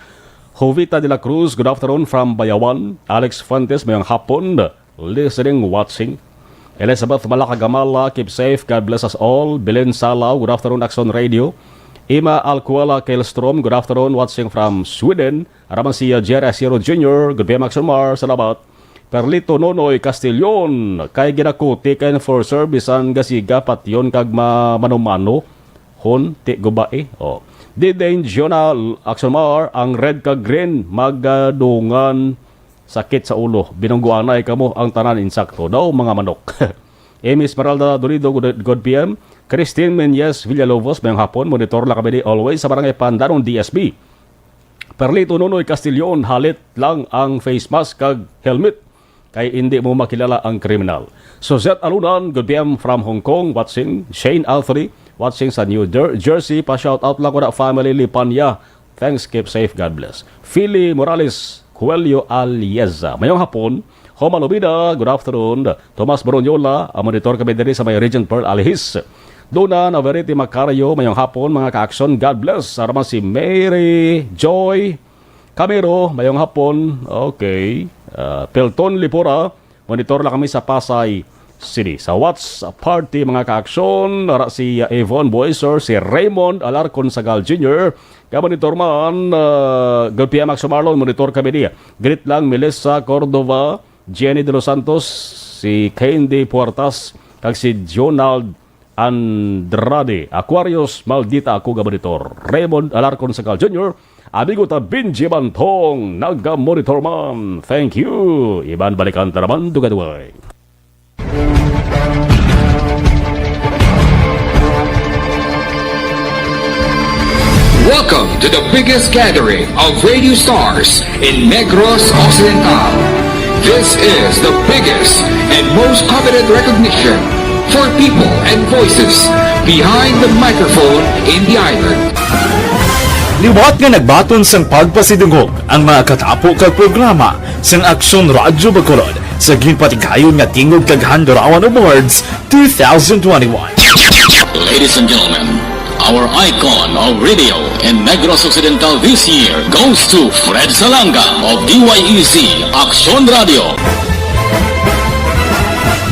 Jovita de la Cruz, good afternoon from Bayawan. Alex Fuentes, mayong hapon, listening, watching. Elizabeth Malakagamala, keep safe, God bless us all. Belen Salao, good afternoon, Action Radio. Ima Alcuela Kelstrom, good afternoon, watching from Sweden. Ara man si Jerry Asiero Junior, good P M Action Mar, salamat. Perlito Nonoy Castillon, kay ginakuti ka enforcer, bisan gasiga patyon kag ma-, mano-mano. Hon, ti guba eh. Oh. Didane Jonah Action Mar, ang red kag green, magadungan sakit sa ulo. Binungguanay kamo ang tanan, insakto daw, mga manok. Amy Esmeralda Dolido, good, good P M. Christine Menyes Villalobos, mayong hapon. Monitor lang kami ni always sa Barangay Pandanon, D S B. Perlito Nonoy Castillon, halit lang ang face mask kag helmet kay indi mo makilala ang kriminal. Suzette Alunan, good P M from Hong Kong, watching. Shane Alfrey, watching sa New Jer-, Jersey. Pa-shout out lang ko na family Lipanya. Thanks, keep safe, God bless. Philly Morales, Coelho Alieza. Mayong hapon. Homa Lubida, good afternoon. Tomas Boronyola, ang monitor kami diri sa may Regent Pearl Alihis. Dona Navarrete Macario, mayong hapon, mga ka-aksyon. God bless. Arama si Mary Joy Camero, mayong hapon. Okay. Ah, Pelton Lipora, monitor lang kami sa Pasay City. Sa watch party, mga ka-aksyon, ara si, ah, Yvonne Boyser, si Raymond Alarcon Sagal Junior, ka monitor man, ah, good P M Action Marlon, monitor kami niya. Greet lang Melissa Cordova, Jenny De Los Santos, si Candy Puertas, kag si Jonald Andrade. Aquarius, maldita ako nga monitor. Raymond Alarcon Sagal Junior, amigo ta Benji Bantong, naga-monitor man. Thank you. Iban balikan ta naman, dugay-dugay. Welcome to the biggest gathering of radio stars in Negros Occidental. This is the biggest and most coveted recognition for people and voices behind the microphone in the island. Liwat nga nagbaton sang pagpasidungog ang mga katapo kag programa sang Aksyon Radyo Bacolod sa ginpatigayon nga Tingog kag Handurawan Awards two thousand twenty-one. Ladies and gentlemen, our icon of radio in Negros Occidental this year goes to Fred Salanga of D Y E Z Aksyon Radio.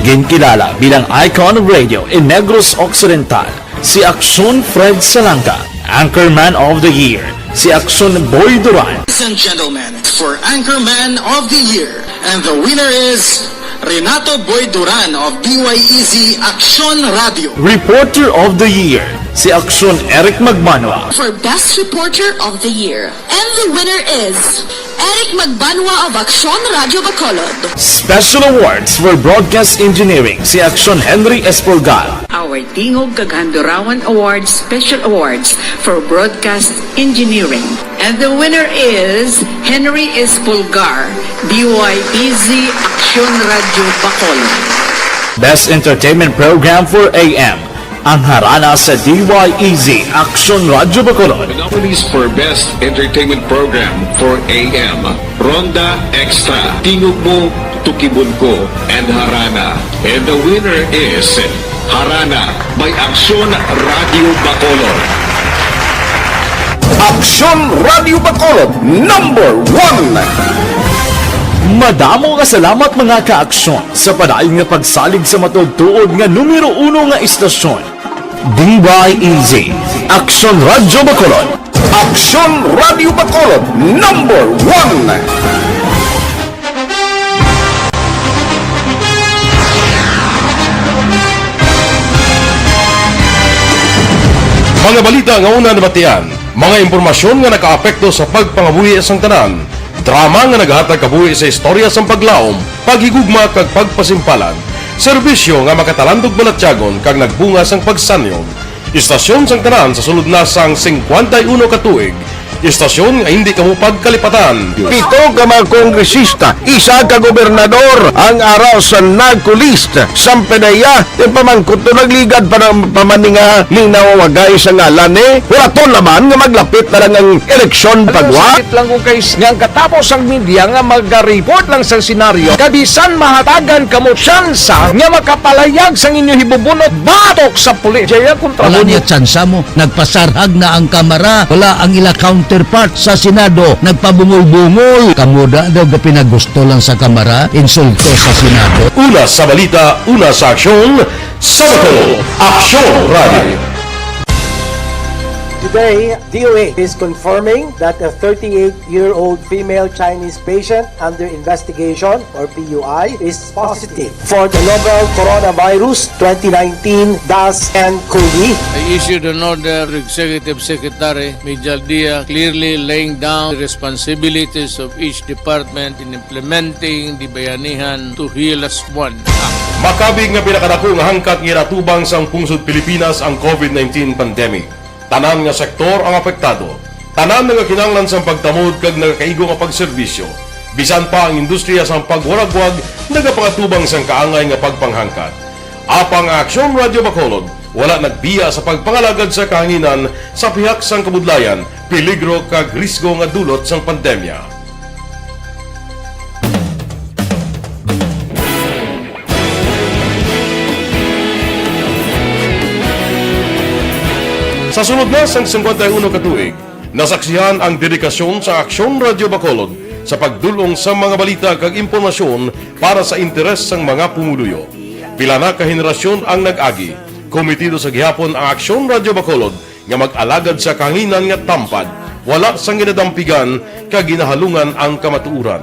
Ginkilala bilang icon of radio in Negros Occidental si Aksyon Fred Salanga, Anchorman of the Year si Aksyon Boy Duran. Ladies and gentlemen, for Anchorman of the Year, and the winner is Renato Boy Duran of D Y E Z Aksyon Radio. Reporter of the Year si Aksyon Eric Magbanwa. For Best Reporter of the Year, and the winner is Eric Magbanwa of Aksyon Radio Bacolod. Special Awards for Broadcast Engineering si Aksyon Henry Espolgar. Our Tingog kag Handurawan Awards Special Awards for Broadcast Engineering. And the winner is Henry Espolgar, D Y E Z Aksyon Radio Bacolod. Best Entertainment Program for A M, ang Harana sa D Y E Z Aksyon Radio Bacolod. The nominees for Best Entertainment Program for A M, Ronda Extra, Tingog Mo, Tukibon Ko, and Harana. And the winner is Harana by Aksyon Radio Bacolod. Aksyon Radio Bacolod, number one. Madamo nga salamat, mga ka-aksyon, sa padayon nga pagsalig sa matuod-tuod nga numero uno nga istasyon. D Y E Z, Aksyon Radyo Bacolod. Aksyon Radyo Bacolod, number one. Mga balita nga una nabatian, mga impormasyon nga nakaapekto sa pagpangabuhi sang tanan, drama nga naghatag kabuhi sa istorya sang paglaom, paghigugma kag pagpasimpalan, serbisyo nga makatalandog balatyagon kag nagbunga sang pagsanyon. Istasyon sang tanan sa sulod na sang singkwenta y uno ka tuig. Istasyon nga hindi kamo pagkalipatan. Pito ka mga kongresista, isa ka gobernador ang ara sa NAGCO list. Sang PDEA, yung pamangkot to nagligad pa ng pamaninga ni nawawagay sa ngalan ni. Wala to naman nga maglapit na lang ang eleksyon pagwa. Sakit lang kung kay nga ang katapos ang media nga maga-report lang sa senaryo. Kabisan mahatagan kamo tsansa nga makapalayag sang inyo hibubunot batok sa pulis. Jaya kontra Wala mo niya tsansa mo. Nagpasarhag na ang Kamara. Wala ang ila counterpart sa Senado. Nagpabungol-bungol. Kamo da daw gapinagusto lang sa Kamara. Insulto sa Senado. Una sa balita, una sa aksyon, sa Bacolod, Aksyon Radio. Today, D O H is confirming that a thirty-eight-year-old female Chinese patient under investigation, or P U I, is positive for the novel coronavirus twenty nineteen dash N COVID. I issued an order to Executive Secretary Mijal Dia, clearly laying down the responsibilities of each department in implementing the Bayanihan to Heal As One Act. Makabig nga pinakadako nga hangkat nga ginatubang sang pungsod Pilipinas ang COVID nineteen pandemic. Tanan nga sektor ang apektado. Tanan nga kinahanglan sang pagtamod kag nagakaigo nga pagserbisyo. Bisan pa ang industriya sang pagwaragwag nagapangatubang sang kaangay nga pagpanghangkat. Apang ang Aksyon Radyo Bacolod wala nagbiya sa pagpangalagad sa kahanginan sa pihak sang kabudlayan, peligro kag risgo nga dulot sang pandemya. Sa sulod na sang singkwenta y uno ka tuig, nasaksihan ang dedikasyon sa Aksyon Radyo Bacolod sa pagdul-ong sa mga balita kag impormasyon para sa interes sang mga pumuluyo. Pila na ka henerasyon ang nag-agi. Komitido sa gihapon ang Aksyon Radyo Bacolod nga mag-alagad sa kahanginan nga tampad, wala sang ginadampigan kag ginahalungan ang kamatuoran.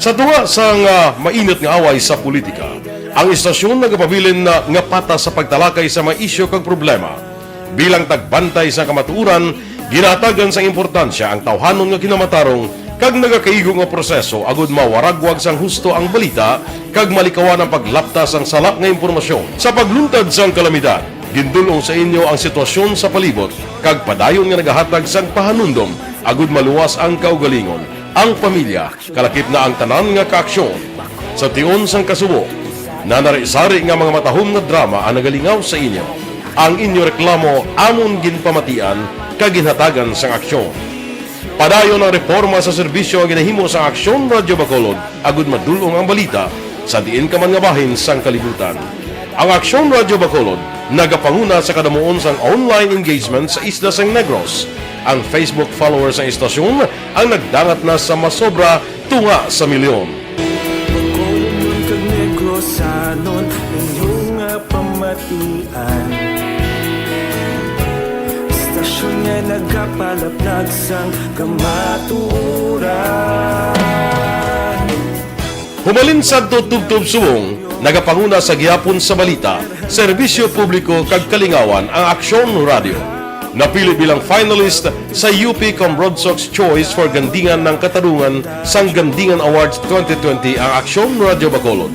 Sa tunga sang, ah, mainit nga away sa politika, ang istasyon nagapabilin na nga patas sa pagtalakay sa mga isyu kag problema. Bilang tagbantay sa kamatuoran, ginahatagan sang importansya ang tawhanon nga kinamatarong kag nagakaigo nga proseso agud mawaragwag sang husto ang balita kag malikawan ang paglapta sang sala nga impormasyon. Sa pagluntad sang kalamidad, gindul-ong sa inyo ang sitwasyon sa palibot kag padayon nga nagahatag sang pahanumdom agud maluwas ang kaugalingon, ang pamilya, kalakip na ang tanan nga kaaksyon. Sa tion sang kasubo, nanari-sari nga mga matahom nga drama ang nagalingaw sa inyo. Ang inyo reklamo amon ginpamatian kag ginhatagan sang aksyon. Padayon ang reporma sa serbisyo nga ginahimo sang Aksyon Radyo Bacolod agud madul-ong ang balita sa diin ka man nga bahin sang kalibutan. Ang Aksyon Radyo Bacolod nagapanguna sa kadamuon sang online engagement sa isla sang Negros. Ang Facebook followers sang istasyon ang nagdangat na sa masobra tunga sa milyon. Bacolodnon kag Negrosanon, inyo nga pamatian. Istasyon nga nagapalaplag sang kamatuoran. Humalin sadto tubtob subong, nagapanguna sa gihapon sa balita, serbisyo publiko kag kalingawan ang Aksyon Radio. Napili bilang finalist sa U P Cambronsox Choice for Gandingan ng Katarungan sang Gandingan Awards twenty twenty ang Aksyon Radio Bacolod.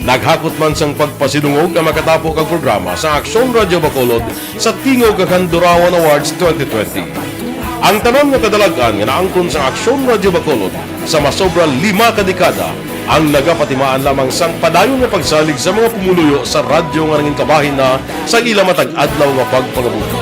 Naghakot man sang pagpasidungog ang makatapo kag programa sa Aksyon Radio Bacolod sa Tingog kag Handurawan Awards twenty twenty. Ang tanan nga kadalag-an nga naangkon sang Aksyon Radio Bacolod sa masobra lima ka dekada ang nagapatimaan lamang sang padayon nga pagsalig sa mga pumuluyo sa radyo nga nangin kabahin na sa ila matag adlaw nga pagpangabuhi.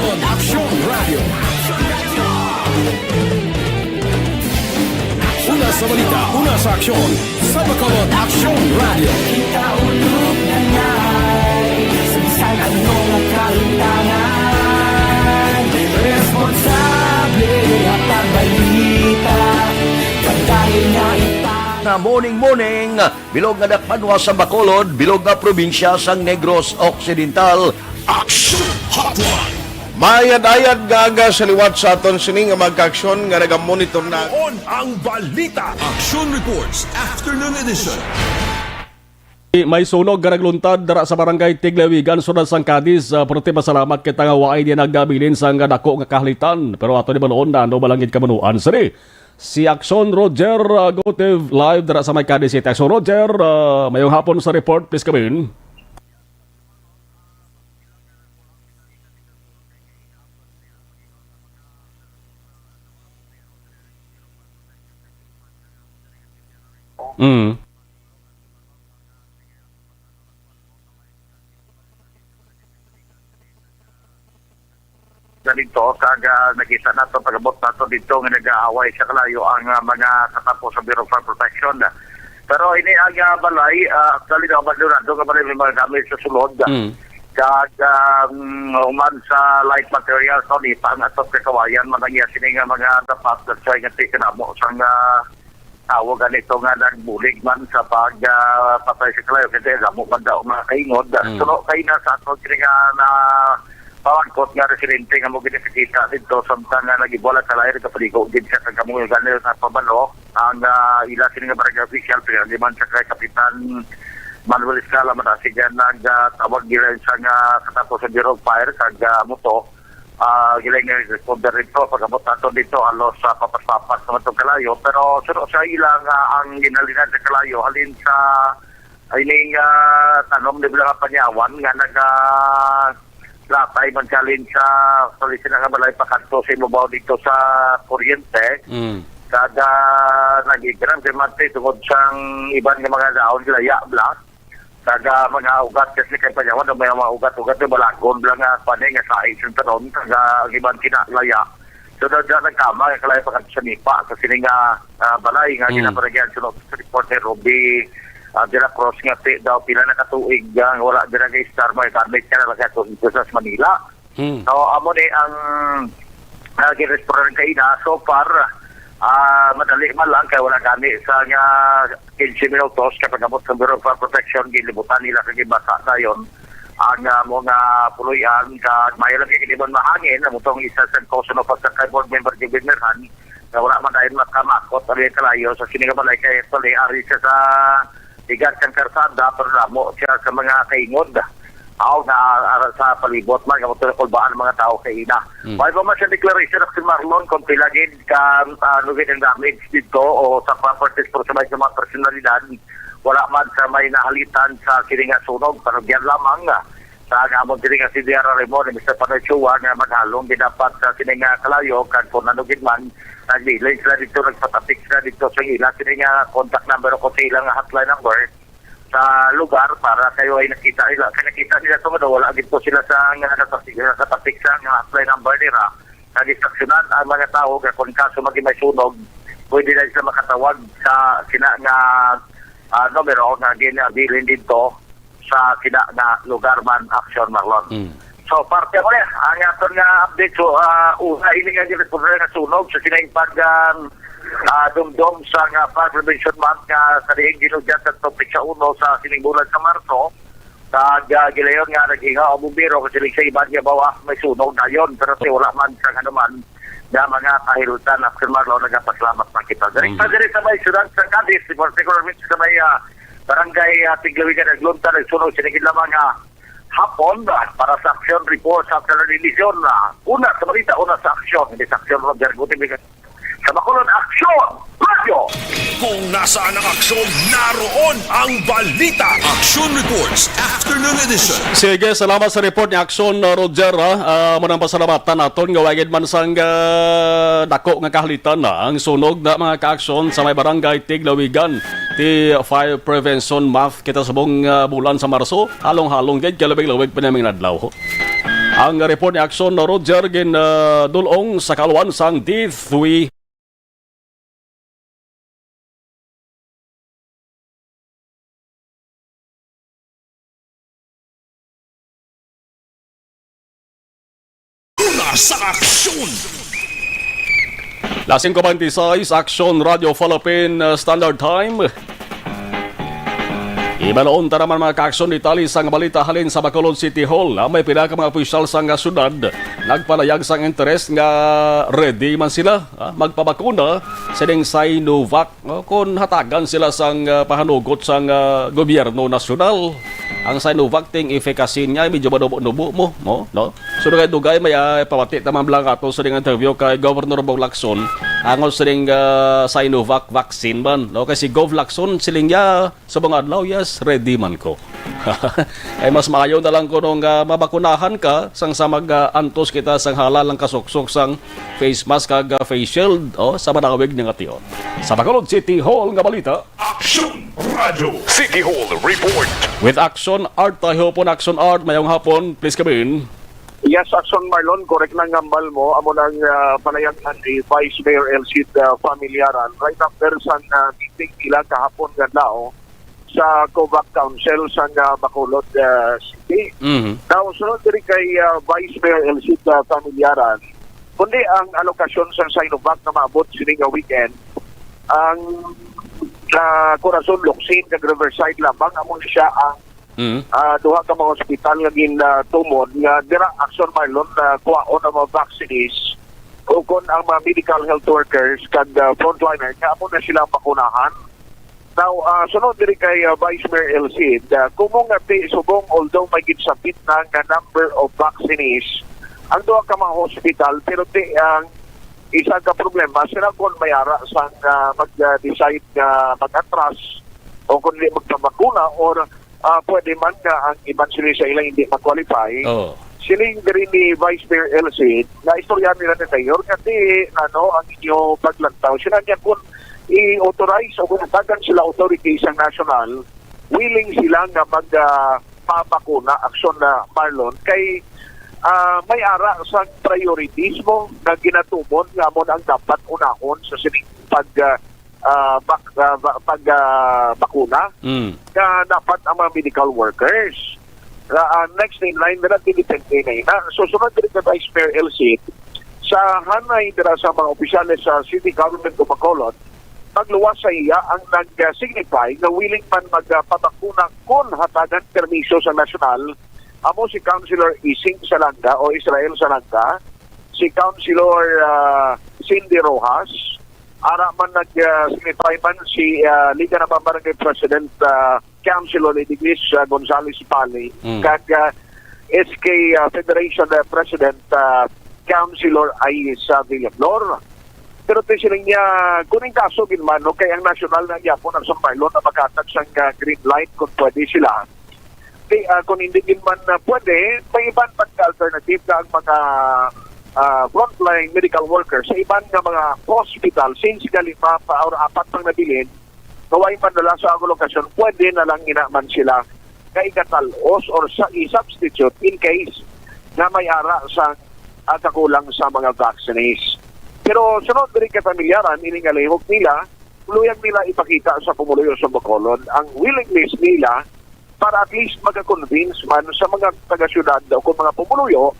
Una sa balita, una sa aksyon, sa Bacolod Aksyon Radio. Kita ulog na ngay, sa bisan anong kalintangan, responsable at pagbalita, pagdahil na ita. Na morning, morning, bilog nga dakbanwa sa Bacolod, bilog nga probinsya sang Negros Occidental. Action Hotline. Maayad-ayad nga aga sa liwat sa aton sini nga mga kaaksyon nga nagamonitor na. On ang balita. Action Reports, Afternoon Edition. May sunog nga nagluntad dira sa barangay Tiglawigan, syudad sang Cadiz. Ah, perti pasalamat kita nga waay di nagabilin sang dako nga kahalitan. Pero ato ni baluon na ano ba lang gid kamunuan sini. Si Action Roger, ah, Gotev, live dira sa may Cadiz City. Action Roger, ah, mayong hapon sa report, please come in. Mm. Na dito, kag, ah, nakita nato, pag-abot nato dito nga nag-aaway sa kalayo ang, ah, mga katapo sa Bureau of Fire Protection. Pero ini ang, ah, balay, ah, actually, na abandonado nga balay, may mga gamit sa sulod. Mm. Kag, um, human sa light materials, no, nipa ang atop kay kawayan man ang iya sini nga mga dapat, that's why nga tikanamo sang, ah, tawag gani ito nga nagbulig man sa pag, ah, patay sa kalayo, kasi damo man daw mga kaingod. Mm. Suno kay na sa ato kini nga na pamangkot nga residente nga mo ginapakita dito samtang nga nag-ibuwala ka layo, nagapaligo gid siya kag amo gani sa pabalo ang, ah, ila sini nga barangay official, pinaliman sa kay Kapitan Manuel Escala, madasig nga nagtawag gila sa nga katapos sa Bureau of Fire kag, ah, amo to, ah, gila nga responder dito, pag-abot nato dito, halos sa papas-papas naman itong kalayo, pero suno sa ila nga ang ginhalinan sa kalayo, halin sa ining, ah, tanom ni Blanca Panyawan nga naga latay man siya halin sa, sa sila nga balay pakadto sa ibabaw dito sa kuryente. Mm. Kada nag-igram si Mate tungod sang iban nga mga daon, laya bla. Kada mga ugat kasi kay Panyawan, may mga ugat-ugat nga balagon bla nga panay nga sahi sa tanon. Kada ang iban kinalaya. So, da, da, nagkama, kalaya pa sa nipa, sa sini nga, ah, balay nga Mm. ginaparagyan sa report ni Ruby, ah, de la Cruz nga ti, daw pila na katuig nga wala dira kay Star, may gamit ka na lang sa Manila. Hmm. So, amo ni ang, ah, ginresponder kaina. So far, ah, madali man lang kay wala gani sa nga quince minutos kapag abot sa Bureau of Fire Protection, gilibutan nila kag gibasa dayon ang, ah, mga puloy-an kag maayo lang kay di man mahangin. Amo tong isa sa cause of attack kay Board Member Jubin Merhan nga wala man dayon makamakot ang kalayo sa sini nga balay kay actually ari siya sa tigas sang karsada, pero damo siya sa mga kaingod. Aw, na, ah, sa palibot man, nga motor kulbaan ang mga tao kaina. Hmm. May pa man siya declaration of Marlon kung pila gid ka, ah, ano gid ang damage dito o sa properties, pero sa may sa mga personalidad, wala man sa may nahalitan sa kini nga sunog, pero diyan lamang, ah, sa nga amon diri nga si D R R mo ni Mister Panoy Chua nga maghalong gid dapat sa sini nga kalayo, kag kung ano gid man, nagbilin sila dito, nagpatapik sila dito sa ila sini nga contact number o kung sa ilang hotline number sa lugar para kayo ay nakita nila. Kaya nakita nila sa mga wala gid po sila sa nga nakapik, nakapik sa nga hotline number nila. Nag-instruksyonan ang mga tao nga kung kaso maging may sunog, pwede na sila makatawag sa sina nga, ah, numero nga ginabilin dito sa sina nga lugar man, Action Marlon. Mm. So, parte ko niya, ang aton nga update, so, ah, una ini nga ginresponder nga sunog sa sina yung pag, ah, ah, dumdom sa nga Fire Prevention Month nga sa diin ginugyan sa topic sa uno sa sining bulan sa Marso, kag, ah, gilayon nga nag-ingaw ang bumbero kasi sa iban nga bawa may sunog dayon, pero si wala man sa anuman nga mga kahilutan. After Marlo, nagapasalamat pa kita. Diri Mhm. pa diri sa may siyudad sa Cadiz, si particularmente sa may, ah, barangay, ah, Tiglawigan, naglunta, nagsunog, sinigid lamang nga hapon, ah, para sa action report sa afternoon edition, ah, una sa balita, una sa action, hindi sa action, Roger Gutierrez. Sa Bacolod, Action Radio! Kung nasaan ang aksyon, naroon ang balita. Action Reports, Afternoon Edition. Sige, salamat sa report ni Action, uh, Roger, ha. Ah, amo nang pasalamatan naton nga wagid man sang, ah, dako nga kahalitan na ang sunog na mga ka-action sa may barangay Tiglawigan. Ti Fire Prevention Month kita subong, ah, bulan sa Marso. Halong-halong gid, kalubig-lubig pa naming adlaw. Ang report ni Action Roger gin, ah, dul-ong sa kaluan sang D three. Una sa aksyon. Las singko bente y seis, Action Radio Philippine, uh, Standard Time. Ibaloon ta naman mga ka-aksyon detalye sang balita halin sa Bacolod City Hall. Ah, may pila ka mga opisyal sang, ah, syudad nagpalayag sang interes nga ready man sila, ah, magpabakuna sining Sinovac, no? Kung hatagan sila sang, ah, pahanugot sang, ah, gobyerno nasyonal. Ang Sinovac ting efficacy niya medyo manubo-nubo mo, mo, no? So, dugay-dugay may, ah, pamati ta man bala nga ato sining interview kay Governor Bong Lacson, angod sining, ah, Sinovac vaccine man, no? Kay si Gov Lacson, siling niya, sa mga adlaw, yes, ready man ko. Ay mas maayo na lang kuno nga mabakunahan ka sang sa mag, ah, antos kita sang halal ang kasuksok sang face mask kag, ah, face shield, oh, sa manawig nga tion. Sa Bacolod City Hall nga balita, Action Radio City Hall Report. With Action Art, tayo po na Action Art. Mayong hapon, please come in. Yes, Action Marlon, correct na ang hambal mo. Amo nang, ah, panayagan ni Vice Mayor Elcid, ah, Familiaran right after sa, ah, meeting nila kahapon nga adlaw sa COVAC Council sa, ah, Bacolod, ah, City. Mhm. Now, sunod diri kay, ah, Vice Mayor Elcid, ah, Familiaran, kundi ang alokasyon sa Sinovac na maabot sini nga weekend, ang, ah, Corazon, Locsin, kag Riverside lamang, amo ni siya ang Mm. Ah, duha ka mga hospital nga gin, ah, tumod nga dira, Action Marlon, na kuhaon ang mga vaccines o kon ang mga medical health workers kag, ah, frontliner nga amo na sila ang bakunahan. Now, ah, sunod diri kay, ah, Vice Mayor El Cid, ah, kumo nga ti subong, although may ginsabit na nga number of vaccines ang duha ka mga hospital, pero ti ang isa ka problema, sila kon may ara sang, ah, mag-decide nga mag-atras o kon di magpabakuna, or, ah, pwede man nga ang iban sila sa ila hindi ma-qualify. Oh. Siling diri ni Vice Mayor El Cid, na istorya nila ni Mayor nga ti, ano, ang inyo paglantaw. Sila niya kung i-authorize o kung tagan sila authority sa national, willing sila nga mag, ah, pabakuna, Action na Marlon, kay, ah, may ara sa priorities mo nga ginatumon nga amo na ang dapat unahon sa sining pag, ah, ah, bak-, ah, ba-, pag, ah, bakuna Mm. nga dapat ang mga medical workers. Ah, ah, next in line nila, depende na ina. So, sunod diri kay Vice Mayor El Cid, sa hanay dira sa mga opisyales sa City Government of Bacolod, magluwas sa iya ang nag-signify nga willing man magpabakuna kon hatagan permiso sa nasyonal, amo si Councilor Ising Salanga o Israel Salanga, si Councilor, ah, Cindy Rojas, ara man nag, ah, signify man si, ah, Liga ng mga Barangay President, ah, Councilor Lady Glis, ah, Gonzales Pali, Mm. kag, ah, S K, ah, Federation, ah, President, ah, Councilor Ais, ah, Villaflor. Pero ti siling niya, kung ang kaso gid man, no, kay ang nasyonal na gyapon ang Sampailon na maghatag sang, ah, green light kung pwede sila. Ti, ah, kung hindi gid man, ah, pwede, may iban pang alternative na ang mga, ah, frontline medical workers sa iban nga mga hospital, since gali pa, pa or apat pang nabilin, nga way man dala sa akong lokasyon, pwede na lang ina man sila nga ikatal-os or sa i-substitute in case nga may ara sa, ah, kakulang sa mga vaccines. Pero sunod diri kay pamilyaran, ini nga lihok nila, luyag nila ipakita sa pumuluyo sa Bacolod ang willingness nila para at least maka-convince man sa mga taga-syudad o kung mga pumuluyo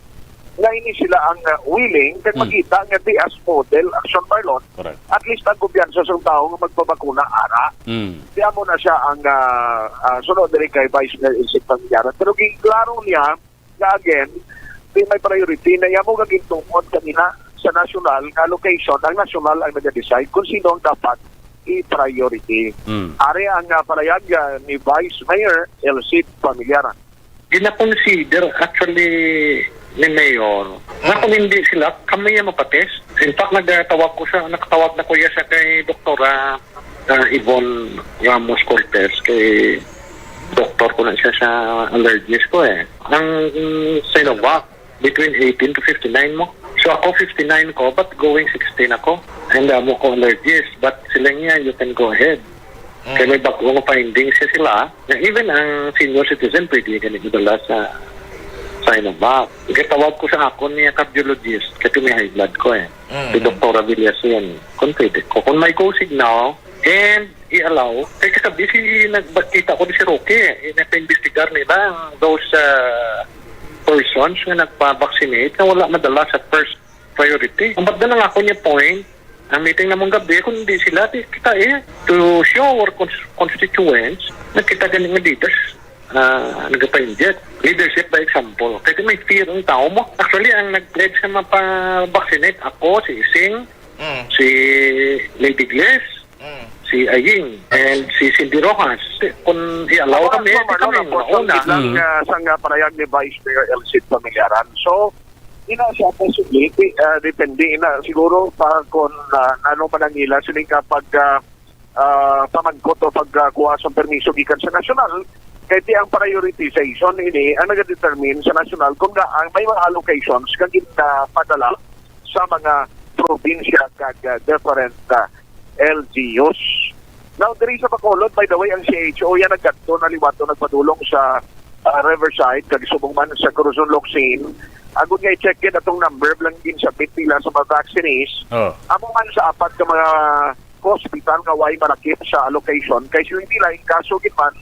nga ini sila ang, ah, willing kag Mm. makita nga ti as model Action Marlon, Correct. at least ang kumpiyansa sa tawo nga magpabakuna ara. Mm. Di amo na siya ang, ah, ah, sunod diri kay Vice Mayor Ising Pangyaran. Pero giklaro niya nga again, di may priority na amo nga gintuon kanina sa nasyonal nga allocation. Ang nasyonal ang nag-decide kung sino ang dapat i-priority. Mm. Ari ang, ah, palayag, ah, ni Vice Mayor El Cid Pamilyara. Gina-consider actually ni Mayor. Nga kung hindi sila, kami ang mapatest. In fact, nagtawag ko sa, nakatawag na ko iya sa kay Doktora, ah, Yvonne Ramos Cortez, kay doktor ko na siya sa allergies ko eh. Ang, mm, Sinovac, between eighteen to fifty-nine mo. So ako fifty-nine ko, but going sixteen ako. And amo ko allergies, but sila niya, you can go ahead. Mm. Kaya may bagong findings siya sila, na even ang senior citizen pwede gani madala sa Sinovac. Ikatawag ko sa akon niya cardiologist, kasi may high blood ko eh. Mm. Si Doktora Villasin, kung pwede ko. Kung may go signal, and i-allow, kay kagabi si, nagkita ko ni si Roque, eh, nagpa-imbestigar nila ang those, ah, persons nga nagpa-vaccinate na wala madala sa first priority. Ang bagda lang ako niya point, ang meeting namang gabi, kung hindi sila, di kita eh, to show our cons-, constituents, nagkita gani nga leaders, ah, nagpa-inject. Leadership by example. Kaya may fear ang tao mo. Actually, ang nag-pledge na mapa-vaccinate, ako, si Ising, Mm. si Lady Gles, Mm. si Aying, and si Cindy Rojas. Kung i-allow Ako, kami, Ma'am di kami Marlon, ang mauna. Lang, Mm. ah, sa nga panayag ni Vice Mayor El Cid Pamilyaran. So, ina siya posible, ah, depende ina siguro pa kung, ah, ano man ang ila sining kapag, ah, ah, pamangkot o pagkuha sa permiso gikan sa nasyonal. Kay ti ang prioritization ini ang nagadetermine sa nasyonal kung gaano may mga allocations nga ginapadala sa mga probinsya kag, ah, different, ah, L G Us. Now, diri sa Bacolod, by the way, ang C H O yan nagkadto na liwat o nagpadulong sa, ah, Riverside, kag subong man sa Corazon Locsin. Agud nga i-check gid atong number lang ginsabit nila sa mga vaccinees. Oh. Amo man sa apat ka mga hospital nga way malakip sa allocation. Kay swerte lang, in kaso gid man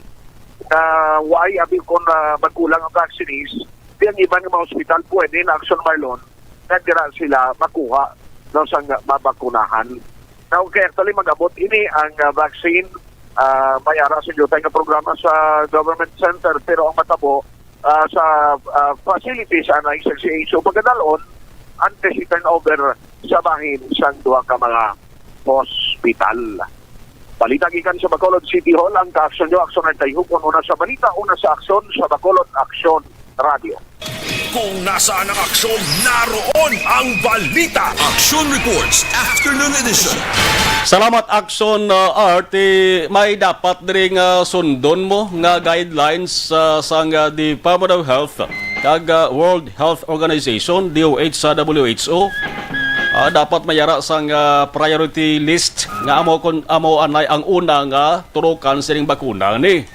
na way abi kon, ah, magkulang ang vaccinees, di ang iban nga mga hospital pwede na, Action Marlon, nga dira sila makuha, no, sa nga mabakunahan. Now, kay actually, mag-abot ini ang, ah, vaccine Ah, may ara sa diutay nga programa sa government center, pero ang matabo, ah, sa, ah, facilities anay sa C H O pagkadalon, antes i-turnover sa bahin sang duha ka mga hospital. Balita gikan sa Bacolod City Hall, ang Kaaksyon Nyo, Aksyon ang Kayhukon. Una sa balita, una sa aksyon sa Bacolod Aksyon Radio. Kung nasaan ang aksyon, naroon ang balita. Action Reports, Afternoon Edition. Salamat, Action, uh, Art. Eh, may dapat diri nga sundon mo nga guidelines, uh, sang, uh, Department of Health kag, uh, World Health Organization, D O H sa W H O. Ah, dapat mayara sang, ah, priority list nga amo kon, amo anay ang una nga turukan sining bakuna ni.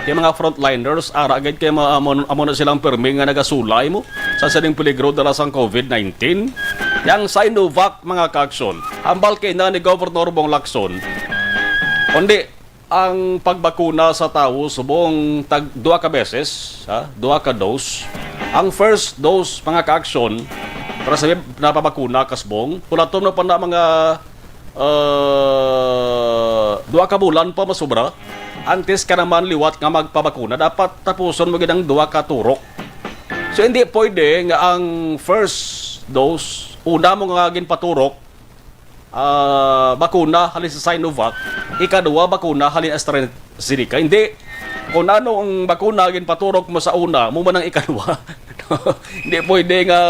Kay mga frontliners, ara gid kay ma-, amo, amo na silang pirmi nga nagasulay mo sa sining peligro dala sang COVID nineteen. Yang Sinovac, mga kaaksyon, hambal kay na ni Governor Bong Lacson. Kundi, ang pagbakuna sa tawo subong tag duha ka beses, ha, duha ka dose. Ang first dose, mga kaaksyon, para sa napabakuna kasbong, hulaton mo pa na mga, uh, duha ka bulan pa masobra. Antes ka naman liwat nga magpabakuna, dapat tapuson mo gid ang duha ka turok. So, hindi pwede nga ang first dose, una mo nga ginpaturok, ah, bakuna halin sa Sinovac, ikaduha bakuna halin AstraZeneca. Hindi. Kung ano ang bakuna ginpaturok mo sa una, mo man ang ikaduha. Hindi pwede nga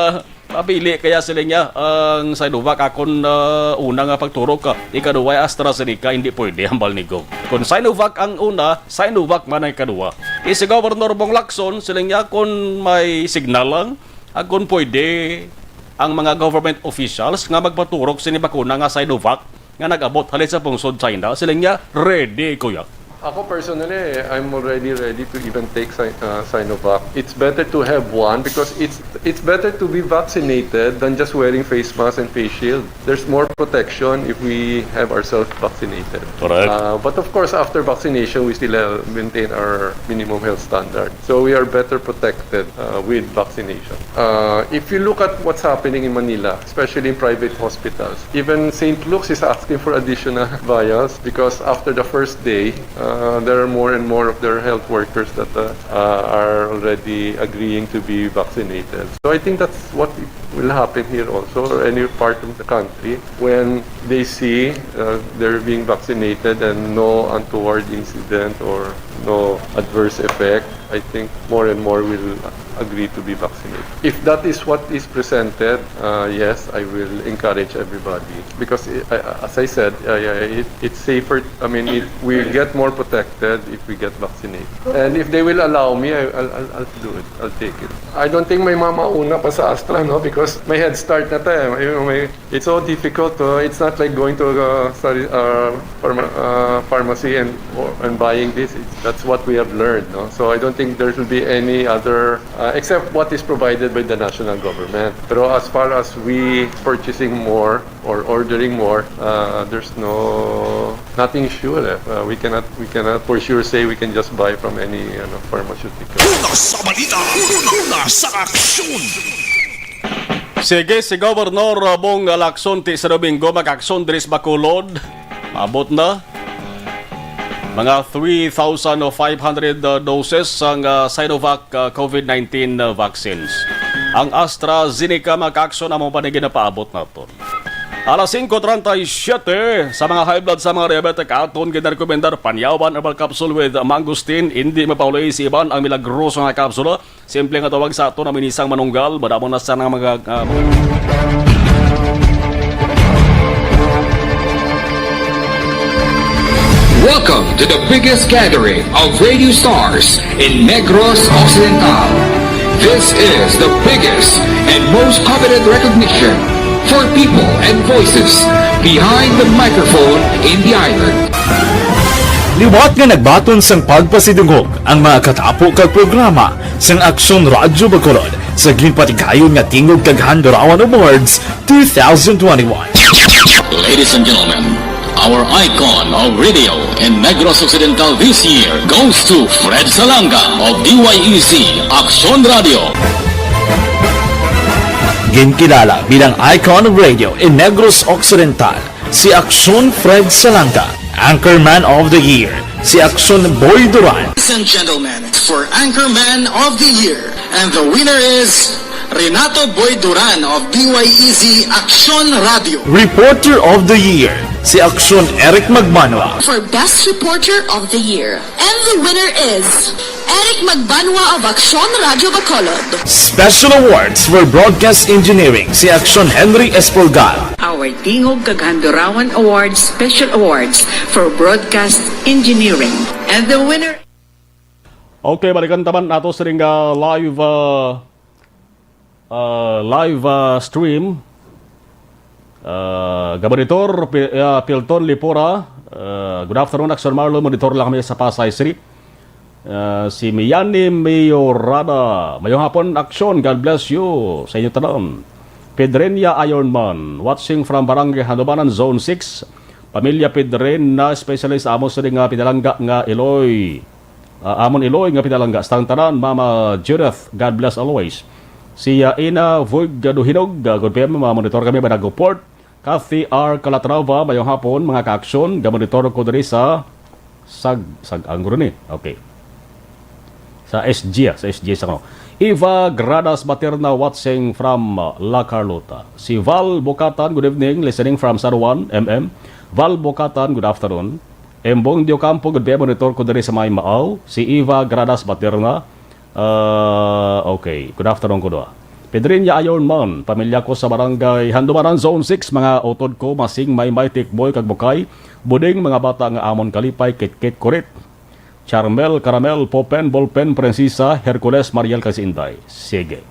mapili kaya sila niya ang Sinovac akon, ah, una nga pagturok, ah, ikaduha ay AstraZeneca, hindi pwede, hambal ni Gov. Kung Sinovac ang una, Sinovac man ang ikaduha. Kay si Governor Bong Lacson, sila niya kung may signal lang, Ag kon pwede, ang mga government officials nga magpaturok sini bakuna nga Sinovac nga nag-abot halin sa pungsod China, sila niya, ready, kuya. Ako personally, I'm already ready to even take Sin-, uh, Sinovac. It's better to have one because it's it's better to be vaccinated than just wearing face mask and face shield. There's more protection if we have ourselves vaccinated. Correct. Uh, but of course, after vaccination, we still uh, maintain our minimum health standard. So we are better protected uh, with vaccination. Uh, if you look at what's happening in Manila, especially in private hospitals, even Saint Luke's is asking for additional vials because after the first day, uh, there are more and more of their health workers that uh, uh, are already agreeing to be vaccinated. So I think that's what will happen here also, or any part of the country, when they see uh, they're being vaccinated and no untoward incident or no adverse effect, I think more and more will agree to be vaccinated. If that is what is presented, uh, yes, I will encourage everybody because, I, I, as I said, I, I, it, it's safer. I mean, it, we get more protected if we get vaccinated. And if they will allow me, I, I'll, I'll, I'll do it. I'll take it. I don't think may mamauna pa sa Astra, no? Because may head start na tayo. May, may, it's so difficult. Uh, it's not like going to a uh, sorry, uh, pharma, uh, pharmacy and and buying this. It's, that's what we have learned, no? So I don't think there will be any other uh, except what is provided by the national government. Pero as far as we purchasing more or ordering more, uh, there's no nothing sure. Eh. Uh, we cannot we cannot for sure say we can just buy from any ano, pharmaceutical. Una sa balita, una sa aksyon. Sige, si Governor Bong Lacson ti sa Domingo mag-aksyon diri sa Bacolod. Maabot na mga three thousand five hundred, uh, doses sang, uh, Sinovac, uh, COVID nineteen, uh, vaccines. Ang AstraZeneca, mga kaaksyon, amo pa ni ginapaabot naton. Alas singko treinta y siete, sa mga high blood, sa mga diabetic, aton ginarekomendar Panyawan Herbal Capsule with Mangosteen. Hindi mapauli sa iban ang milagroso nga kapsula. Simple nga tawag sa aton ang minisang manunggal, madamo na sa nang mga, ah, mga Welcome to the biggest gathering of radio stars in Negros Occidental. This is the biggest and most coveted recognition for people and voices behind the microphone in the island. Liwat nga nagbaton sang pagpasidungog ang mga katapo kag programa sang Aksyon Radyo Bacolod sa ginpatigayon nga Tingog kag Handurawan Awards two thousand twenty-one. Ladies and gentlemen, our icon of radio in Negros Occidental this year goes to Fred Salanga of D Y E C Aksyon Radio. Ginkilala bilang icon of radio in Negros Occidental si Aksyon Fred Salanga, Anchorman of the Year, Si Aksyon Boy Duran. Ladies and gentlemen, for Anchorman of the Year, and the winner is Renato Boy Duran of D Y E Z Aksyon Radio. Reporter of the Year, si Aksyon Eric Magbanwa. For Best Reporter of the Year, and the winner is Eric Magbanwa of Aksyon Radio Bacolod. Special Awards for Broadcast Engineering, si Aksyon Henry Espolgar. Our Tingog kag Handurawan Awards Special Awards for Broadcast Engineering. And the winner. Okay, balikan taman nato sining, ah, live, ah, ah, live, ah, stream. Ah, Gabonitor, Pi-, ah, Pilton Lipora. Ah, good afternoon, Aksyon Marlon. Monitor lang kami sa Pasay City. Ah, si Miani Mayorada. Mayong hapon, Aksyon. God bless you sa inyo tanan. Pedrenia Ironman, watching from Barangay Handumanan, Zone six. Pamilya Pedren na especially sa amo sini nga pinalangga nga Iloy. Ah, amon Iloy nga pinalangga. Sa tanan, Mama Judith, God bless always. Si, ah, Ina Voig Duhinog, ah, good P M, ah, monitor kami, Banago Port. Kathy R. Calatrava, mayong hapon, mga ka-aksyon. Gamonitor ko diri sa Sag-, Sag-, ang guro ni. Okay. Sa S G, ah, sa S G sa ko. Eva Gradas Baterna watching from, uh, La Carlota. Si Val Bocatan, good evening, listening from San Juan, M M. Val Bocatan, good afternoon. Embong Diocampo, good day, monitor ko diri sa may Maaw. Si Eva Gradas Baterna, ah, okay. Good afternoon, kuno. Pedrinya Ironman, pamilya ko sa barangay Handumaran, Zone six, mga utod ko, Masing, Maymay, Tikboy, kag Bukay, Buding, mga bata nga amon kalipay, Kitkit, Kurit. Charmel, Caramel, Popen, Bolpen, Prinsesa, Hercules, Mariel, kag si Inday. Sige.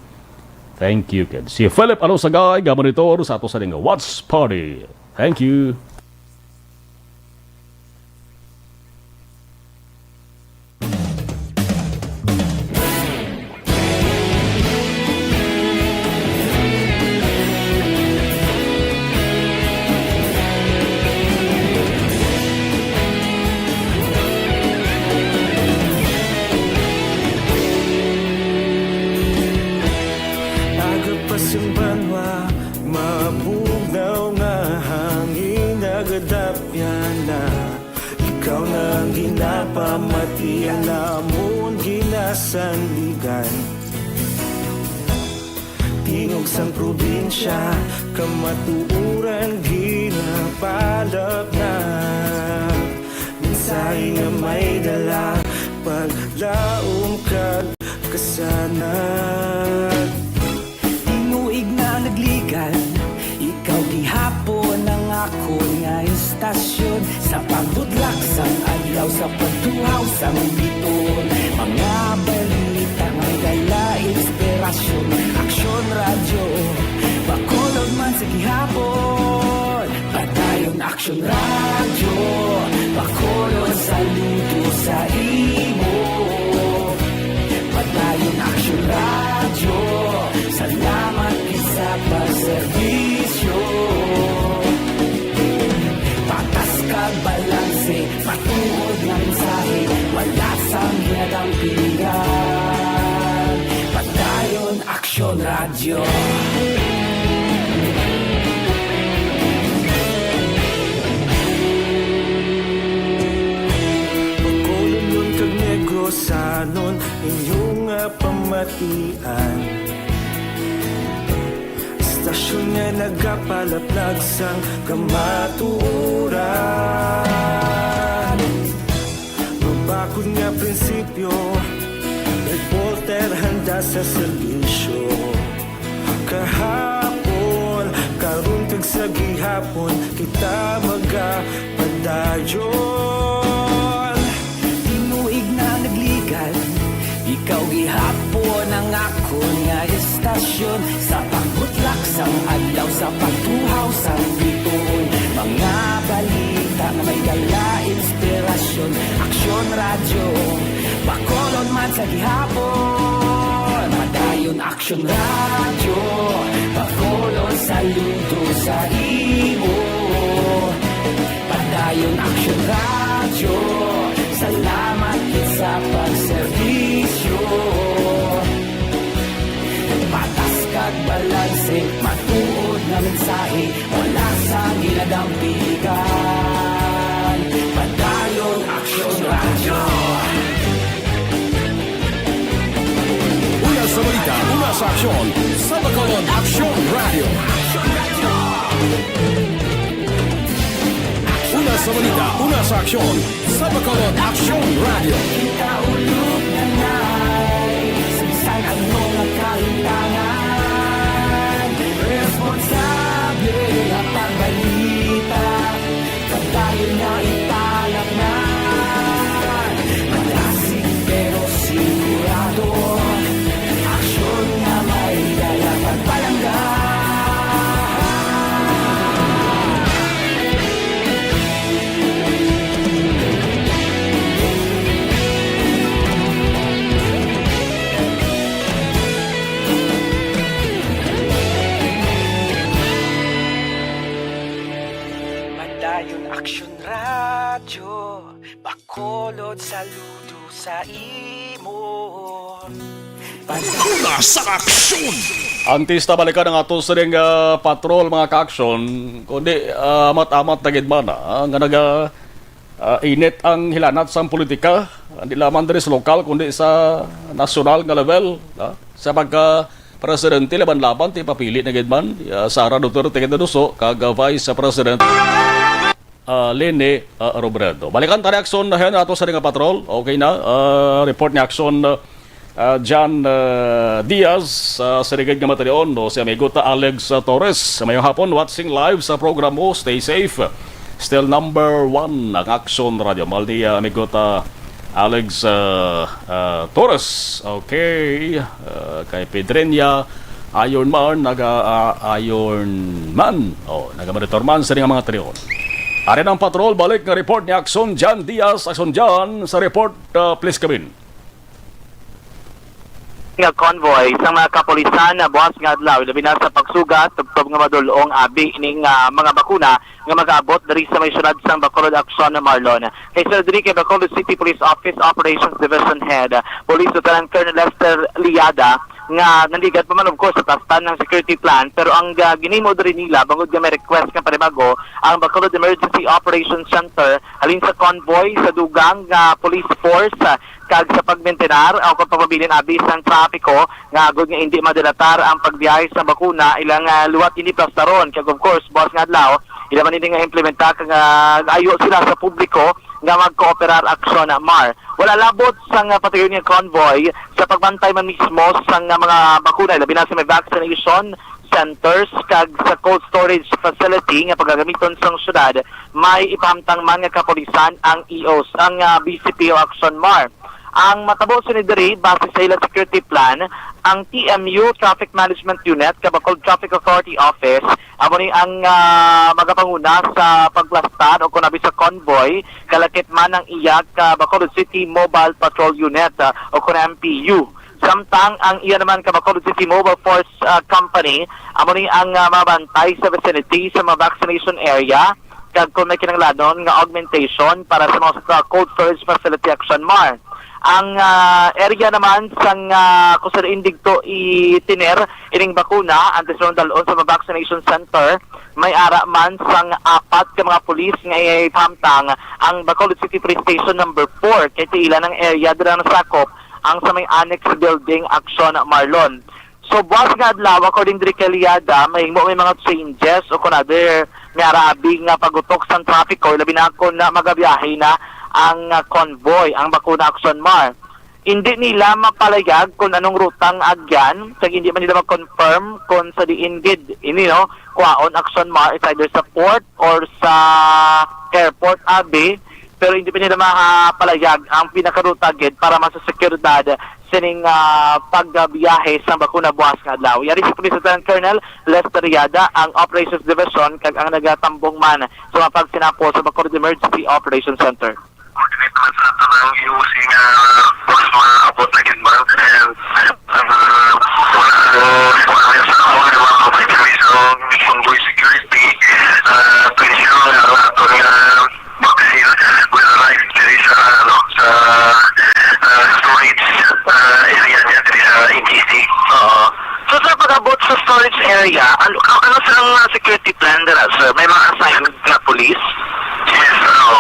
Thank you, kid. Si Philip Alosagay, nga monitor sa ato sa ning watch party. Thank you. Aga pa sang banwa, mabugnaw nga hangin, nagadapyan na. Ikaw na ang ginapamati, ang amon ginasandigan. Tingog sang probinsya, kamatuoran ginapalapnap. Mensahe nga may dala, paglaom kag kasanag. Tinuig na nagligan, ikaw gihapon ang akon nga istasyon. Sa pagbudlak sang adlaw, sa pagtuhaw sang biton, mga balita nga may dala inspirasyon. Aksyon Radyo, Bacolod man sa gihapon. Padayon Aksyon Radyo, Bacolod, saludo sa imo. Padayon Aksyon Radyo, salamat gid sa pagserbisyo. Patas kag balanse, matuod nga mensahe, wala sang ginadampigan. Padayon Aksyon Radyo. Bacolodnon kag Negrosanon, inyo nga pamatian. Istasyon nga nagapalaplag sang kamatuoran. Mabakod nga prinsipyo, reporter handa sa serbisyo. Kahapon, karon kag sa gihapon, kita magapadayon. Tinuig na nagligan, ikaw gihapon ang akon nga istasyon. Sa pagbutlak sang adlaw, sa pagtuhaw sang biton, mga balita nga may dala inspirasyon. Aksyon Radyo, Bacolod man sa gihapon. Padayon Aksyon Radyo, Bacolod, saludo sa imo. Padayon Aksyon Radyo, salamat gid sa pagserbisyo. Patas kag balanse, matuod nga mensahe, wala sang ginadampigan. Padayon Aksyon Radyo. Sa aksyon, sa Bacolod Aksyon Radio. Una sa balita, una sa aksyon, sa Bacolod Aksyon Radio. Kita ulog na nai, saysay ang mga kahitangan. Responsable ang pagbalita. Padayon nga ipalaknay, malasig pero sigurado. Aksyon nga may dala pagpalangga. Padayon Aksyon Radyo, Bacolod, saludo sa imo. Una sa aksyon. Antes ta balikan ang ato sining, ah, patrol, mga ka-aksyon, kundi, ah, amat-amat na gid man, ah, nga naga, ah, init ang hilanat sang politika, hindi lamang diri sa lokal kundi sa nasyonal nga level, ah, sa pagka presidente laban-laban ti papili na gid man, ah, Sara Duterte Cardozo kag, ah, Vice President ah, Leni, ah, Robredo. Balikan ta ni Aksyon na ato sa nga patrol. Okay na. Ah, report ni Aksyon, ah, ah, John, ah, Diaz, ah, sa rigid nga matalion, no, si amigo ta Alex, ah, Torres. Sa mayong hapon, watching live sa program mo. Stay safe. Still number one ang Aksyon Radio. Mahal ni, ah, amigo ta Alex, ah, ah, Torres. Okay. Ah, kay Pedrenia, Iron Man, naga, ah, Iron Man. Oh, naga-monitor man sa mga trio. Ari ang patrol, balik nga report ni Aksyon John Diaz. Aksyon John, sa report, ah, please come in. Nga convoy sang mga kapulisan na buwas nga adlaw, labi na sa pagsugat, tubtob nga madul-ong abi ining, ah, mga bakuna nga mag-aabot diri sa may syudad sang Bacolod, Aksyon, Marlon. Kay Sir, diri kay Bacolod City Police Office Operations Division Head, Police Lieutenant Colonel Lester Liada, nga nanligad pa man, of course, sa tastan ng security plan, pero ang, ah, ginhimo diri nila, bangod nga may request nga panibago ang Bacolod Emergency Operations Center halin sa convoy sa dugang nga police force, ah, kag sa pagmintinar o kung pagpabilin abi sang trapiko nga agud nga indi madelatar ang pagbiyahe sa bakuna, ilang, ah, liwat ini plastaron. Kag of course, buwas nga adlaw, ila man ini nga implementa kag, ah, ayo sila sa publiko nga magkooperar aksyon, Mar. Wala labot sang, ah, patuyo nga convoy sa pagbantay man mismo sang, ah, mga bakuna, labi na sa may vaccination centers kag sa cold storage facility nga pagagamiton sang syudad, may ipahamtang man nga kapulisan ang E Os, ang, ah, B C P O Aksyon, Mar. Ang matabo sini diri, base sa ila security plan, ang T M U Traffic Management Unit, Kabakol Traffic Authority Office, amo ni ang, ah, magapanguna sa pagplastar o kunabi sa convoy, kalakip man ang iya ka Bacolod City Mobile Patrol Unit, ah, o kun M P U. Samtang ang iya naman ka Bacolod City Mobile Force, ah, Company, amo ni ang, ah, mabantay sa vicinity sa mga vaccination area, kag kung may kinahanglanon nga augmentation para sa mga sa cold storage facility, Aksyon, Mar. Ang, ah, area naman sang, ah, kung sa diin digto itiner ining bakuna, antes ron dalon sa mga vaccination center, may ara man sang apat ka mga pulis nga ihamtang ang Bacolod City Police Station number four, kay ti ila ang area dira nasakop ang sa may annex building, Aksyon, Marlon. So, buwas nga adlaw, according diri kay Liada, mahimo may mga changes o kung other, may arabi nga pagutok sang trapiko, labi na kung na magabiyahe na ang, ah, convoy, ang bakuna, Aksyon, Mar. Hindi nila mapalayag kung anong rutang agyan, kag hindi man nila ma-confirm kung sa diin gid ini, no, kuhaon, Aksyon, Mar, is either sa port or sa airport, abi, pero hindi pa nila mapalayag ang pinakaruta gid para mas seguridad sining, ah, pagbiyahe sa bakuna buwas nga adlaw. Yari si Police Lieutenant Colonel Lester Riada, ang Operations Division, kag ang nagatambong man sa mga pagsinapol sa Bacolod Emergency Operations Center. Coordinate naman sa ato ng E O C nga, boss, maabot na gid man. And, uh, wala, uh, wala sa amo nga mga pagkakami sa convoy security, uh, to ensure nga ang ato nga vaccine will arrive diri sa, ano, sa, uh, storage, uh, area niya diri sa N G C. Oo. So, sa pag-abot sa storage area, ano, ano silang, uh, security plan dira, sir? May mga assigned na police? Yes, ano,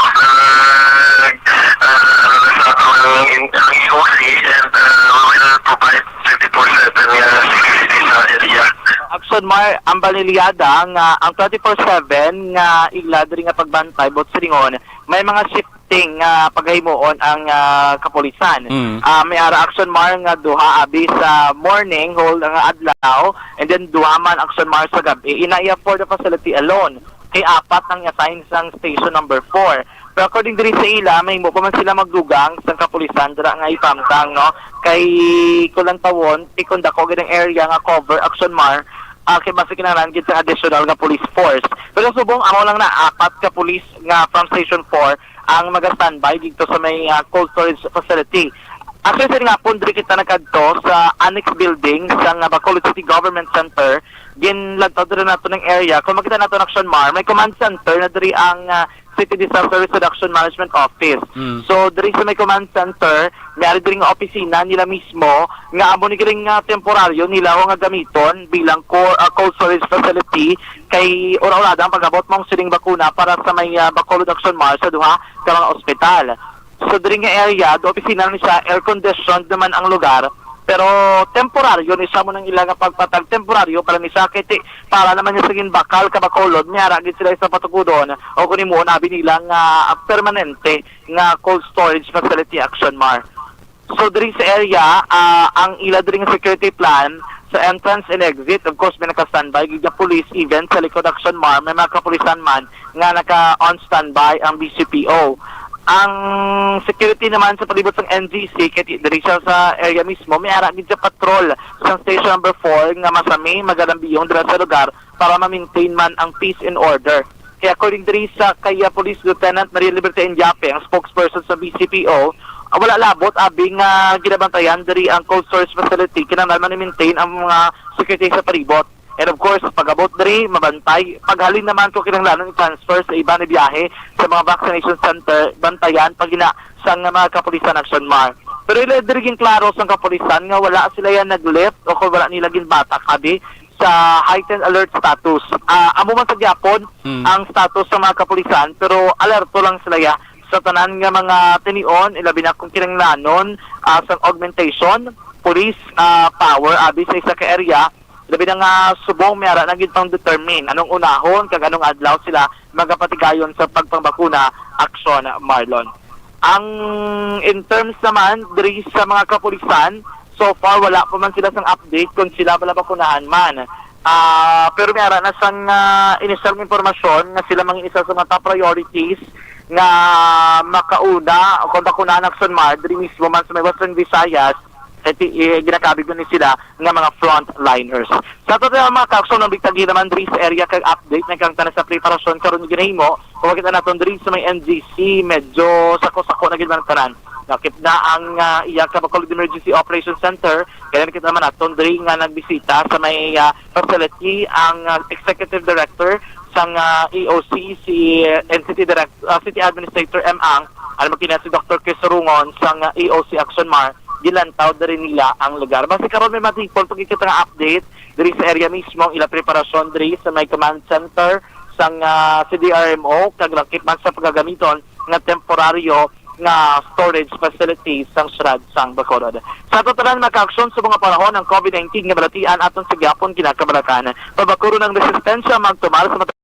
nag, ah, ano na sa ato ang in-, ang E O C, and, ah, we will provide twenty-four seven nga Mar, ang balilyada nga ang twenty-four seven nga ila diri nga pagbantay, buot silingon, may mga shifting nga paghimuon ang, ah, kapulisan. Mm. Ah, may ara, Action Mar, nga duha abi sa morning, whole nga adlaw, and then duha man, Action Mar, sa gabi. Ina iya for the facility alone, kay apat ang assign sang station number four. Pero according diri sa ila, mahimo pa man sila magdugang sang kapulisan dira nga ipamtang, no? Kay kulantawon, tikon dako gid ang area nga cover, Action Mar, ah, kay basi kinahanglan gid sa additional nga police force. Pero subong amo lang na apat ka police nga from Station four ang maga-standby dito sa may, ah, cold storage facility. Actually, sa nga pon, diri kita nagkadto sa annex building sa nga Bacolod City Government Center. Ginlantaw diri nato ng area. Kung makita nato ng Action Mar, may command center na diri ang, ah, City Disaster Risk Reduction Management Office. Mm. So, diri sa may command center, may ari diri nga opisina nila mismo nga amo ni galing nga temporaryo nila ho nga gamiton bilang core, ah, cold storage facility kay ura-urada ang pag-abot mong siling bakuna para sa may, ah, Bacolod Action Mar sa duha ka mga ospital. So, diri nga area, do opisina ni siya, air conditioned naman ang lugar, pero temporaryo ni siya mo nang ila nga pagpatag, temporaryo para ni siya kay ti-, para naman niya sa ginbakal ka Bacolod, may ara gid sila sa patukudon o kung himuon abi nila nga permanente nga cold storage facility, Action Mar. So, diri sa area, ah, ang ila diri nga security plan sa entrance and exit, of course, may naka-standby gid nga police, even sa likod, Action Mar, may mga kapulisan man nga naka-on standby ang B C P O. Ang security naman sa palibot sang N G C, kay di-, diri siya sa area mismo, may ara gid sa patrol sa station number four nga masami, magalambiyong dira sa lugar para ma-maintain man ang peace and order. Kay according diri sa kay, ah, Police Lieutenant Maria Liberty Indiape, ang spokesperson sa B C P O, ah, wala labot abi nga ginabantayan diri ang cold storage facility, kinahanglan man i-maintain ang mga security sa palibot. And of course, pag-abot diri, mabantay. Paghalin naman kung kinahanglan i-transfer sa iba ni biyahe sa mga vaccination center, bantayan pag ina sa nga mga kapulisan, Action Mar. Pero ila diri ginklaro sang kapulisan nga wala sila yan nag-lift o kung wala nila ginbatak abi sa heightened alert status. Ah, amo man sa gyapon Mm. ang status sa mga kapulisan, pero alerto lang sila ya sa tanan nga mga tinion, ilabi na kung kinahanglanon, ah, sang augmentation, police, ah, power abi sa isa ka area, labi na nga subong may ara na gid pang determine anong unahon kag anong adlaw sila magapatigayon sa pagpangbakuna, Action Marlon. Ang in terms naman diri sa mga kapulisan, so far wala pa man sila sang update kung sila bala bakunahan man. Ah, pero may ara na sang, ah, inisyal nga impormasyon nga sila man isa sa mga top priorities nga makauna o kung bakunahan, Action Mar, diri mismo man sa may Western Visayas, kay ti-, eh, ginakabig man ni sila nga mga frontliners. Sa ato tayo, mga ka-Action, ang bigtagi naman diri sa area kag update na kang tanan sa preparasyon karon ginahimo, kung makita naton diri sa may N G C, medyo sako-sako na gid man tanan. Lakip na ang, ah, iya ka Bacolod Emergency Operations Center, kaya nakita naman naton diri nga nagbisita sa may, ah, facility ang, ah, Executive Director sang, ah, E O C, si, eh, N C T Direct-, ah, City Administrator M. Ang, ano man kina si Doctor Chris Rungon sang, ah, E O C Action Mar, gilantaw diri nila ang lugar. Basi karon may matipon pagkikita nga update diri sa area mismo ang ila preparasyon diri sa may command center sang, ah, C D R M O, kag lakip man sa pagagamiton nga temporaryo nga storage facility sang siyudad sang Bacolod. Sa ato tanan, mga ka-Action, sa mga panahon ang COVID nineteen nga balatian aton sa gyapon kinakabalakan. Pabakuron ang resistensya, magtumar sa mata-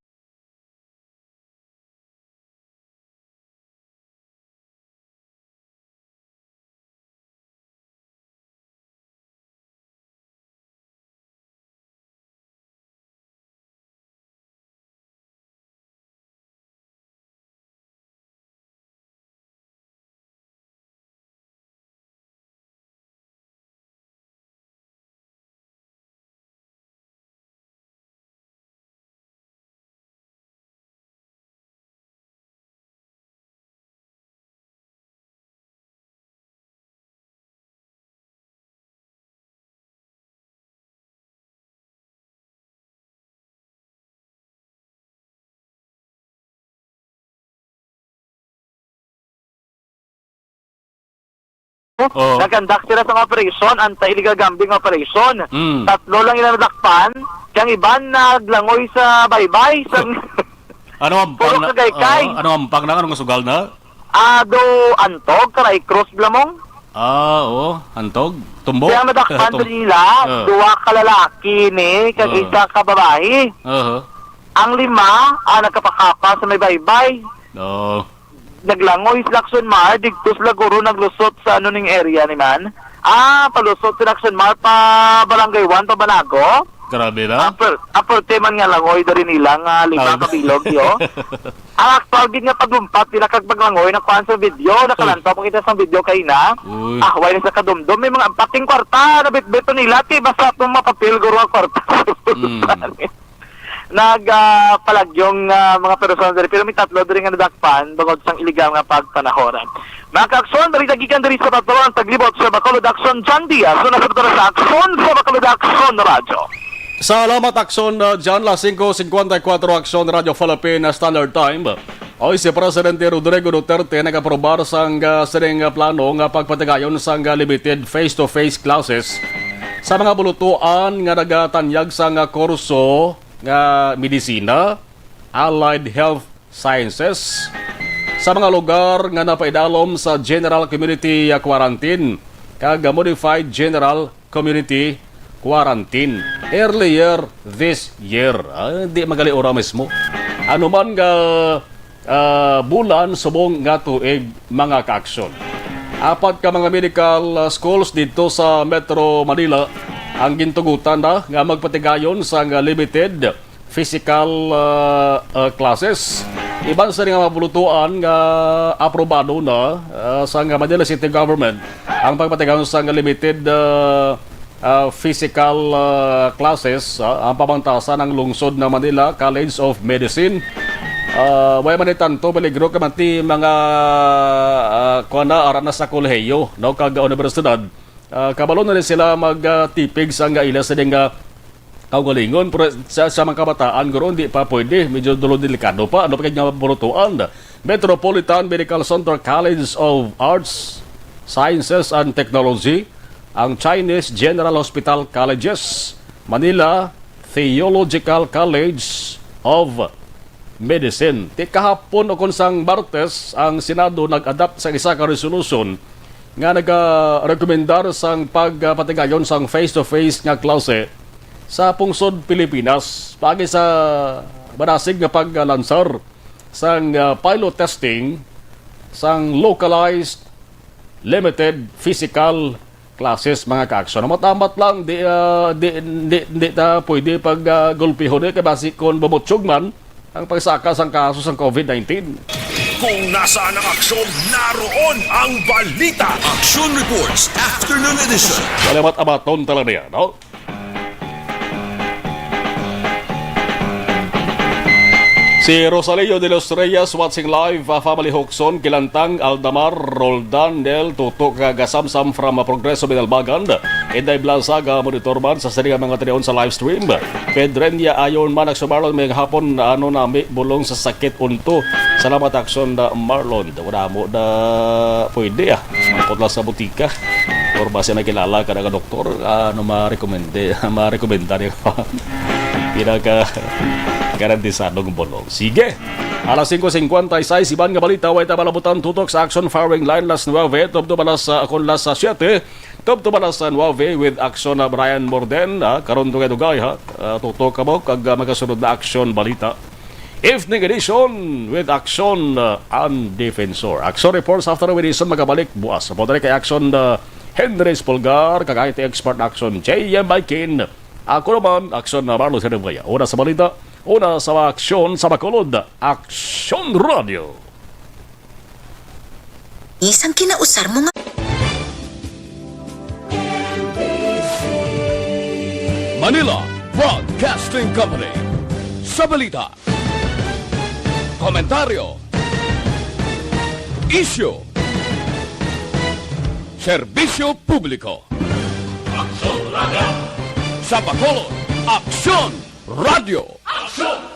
Oh. Nag-conduct sila sa operation, anti-illegal gambling operation. Mm. Tatlo lang ila nadakpan, kay ang iban naglangoy sa baybay. Sa Ano ang puro pang na-, kagaykay. Oo, ano ang pang na? Ano nga sugal na? Ado Antog, Karay Cruz, Blamong. Ah, oo. Hantog? Tumbok? Kaya ang nadakpan Tum- diri nila, Ah. duha ka lalaki ni, kag Ah. isa ka babayi. Aha. Ang lima, ah, nagkapakapa sa may baybay. Oo. Naglangoy sila, Aksyon Mar, didto sila guro naglusot sa ano ning area ni man. Ah, palusot sila, Aksyon Mar, pa Barangay One, pa Banago. Grabe na. Upper, upper man nga langoy diri nila nga lima Tawag. ka bilog, yo. Ang aktual gid nga paglumpat nila kag paglangoy, nakuha sa video, nakalantaw pa kita sa video kaina. Uy. Ah, wala sa kadumdom. May mga pating kwarta, nabitbit nila, ti basta itong mapapil, guro, ang kwarta. Mm. Nag, ah, palagyong, ah, mga personas diri, pero may tatlo diri nga nadakpan bangod sang iligal nga pagpanahoran. Mga ka-aksyon, diri gikan diri sa Bato ang taglibot sa Bacolod Aksyon, John Diaz, una sa Bato sa Aksyon sa Bacolod Aksyon Radyo. Salamat, Aksyon, uh, John. Las singko singkwenta y kuwatro, Aksyon Radyo Philippine Standard Time. Oy, si Presidente Rodrigo Duterte nag-aprobar sang, uh, sining, uh, plano nga pagpatigayon sang, uh, limited face-to-face classes sa mga bulutuan nga nagatanyag sang, uh, kurso nga medisina, allied health sciences, sa mga lugar nga napaidalom sa general community, uh, quarantine kag, uh, modified general community quarantine earlier this year. Ah, di magali ora mismo. Ano man nga, ah, bulan subong nga tuig, mga kaaksyon. Apat ka mga medical, ah, schools dito sa Metro Manila ang gintugutan na nga magpatigayon sa nga limited physical, ah, ah, classes. Iban sa nga mga pulutuan nga aprobado na, ah, sa nga Manila City Government ang pagpatigayon sa nga limited, ah, ah, physical, ah, classes, ah, ang pamantasan ng lungsod ng Manila College of Medicine. Ah, way man ni tanto peligro kay manti mga, ah, kuwan na, ara na sa kolehiyo, no, kag universidad. Ah, kabalo na rin sila mag, ah, tipig sa nga ila sila nga kaugalingon, pero sa, sa mga kabataan, guro, hindi pa pwede. Medyo dulo delikado pa. Ano pa nga pulutuan? Metropolitan Medical Center College of Arts, Sciences, and Technology, ang Chinese General Hospital Colleges, Manila Theological College of Medicine. Ti kahapon ukon sang Martes, ang Senado nag-adopt sa isa ka resolution nga nagarekomendar sang pagpatigayon sang face-to-face nga klase sa pungsod Pilipinas paagi sa manasig nga paglansar sang, ah, pilot testing sang localized limited physical classes, mga kaaksyon. Amat-amat lang, di, ah, di, di, di ta pwede pag, ah, gulpihon, eh, kay basi kon bumutyog man ang pagsaka sang kaso sang COVID nineteen. Kung nasaan ang aksyon, naroon ang balita. Action Reports, Afternoon Edition. Salamat, abaton talaga niya, no? Si Rosalio de los Reyes watching live, uh, family Hoxon, Kilantang, Aldamar, Roldan, Nel, Tuto, kag Samsam from, uh, Progreso, Binalbagan. Inday Blazaga, monitor man sa sini nga mga tinion sa live stream. Pedrenia Ayon man, Aksyon Marlon, may hapon, ano nami, bulong sa sakit unto. Salamat, Aksyon na Marlon. Wala mo na pwede, ah. Mangkot lang sa butika. Or basi may kilala ka nga doktor, ano ma-recommend, ma-recommenda niya? Pinaka garantisadong bulong. Sige. Alas singko singkwenta y seis, iban nga balita, way ta malabutan tutok sa Aksyon Firing Line, las nuebe, tubtob alas, ah, akon las, ah, siyete, tubtob alas, ah, nuebe with Aksyon, ah, Brian Morden, ah, karon dugay-dugay, ha, ah, tutok kamo, kag, ah, magasunod na Aksyon Balita. Evening edition with Aksyon, uh, and Defensor. Aksyon Reports after the edition, magabalik buas. Sa pagdali kay Aksyon, uh, Henry Spolgar, kag I T expert na Aksyon, J M Baikin. Ako naman, Aksyon na Marlon Herevaya. Una sa balita, una sa mga aksyon sa Bacolod, Aksyon Radio. Isang kinausar mo nga. Manila Broadcasting Company. Sa balita, komentaryo, isyu, serbisyo publiko. Aksyon Radio. Sa Bacolod, Aksyon Radio. Aksyon!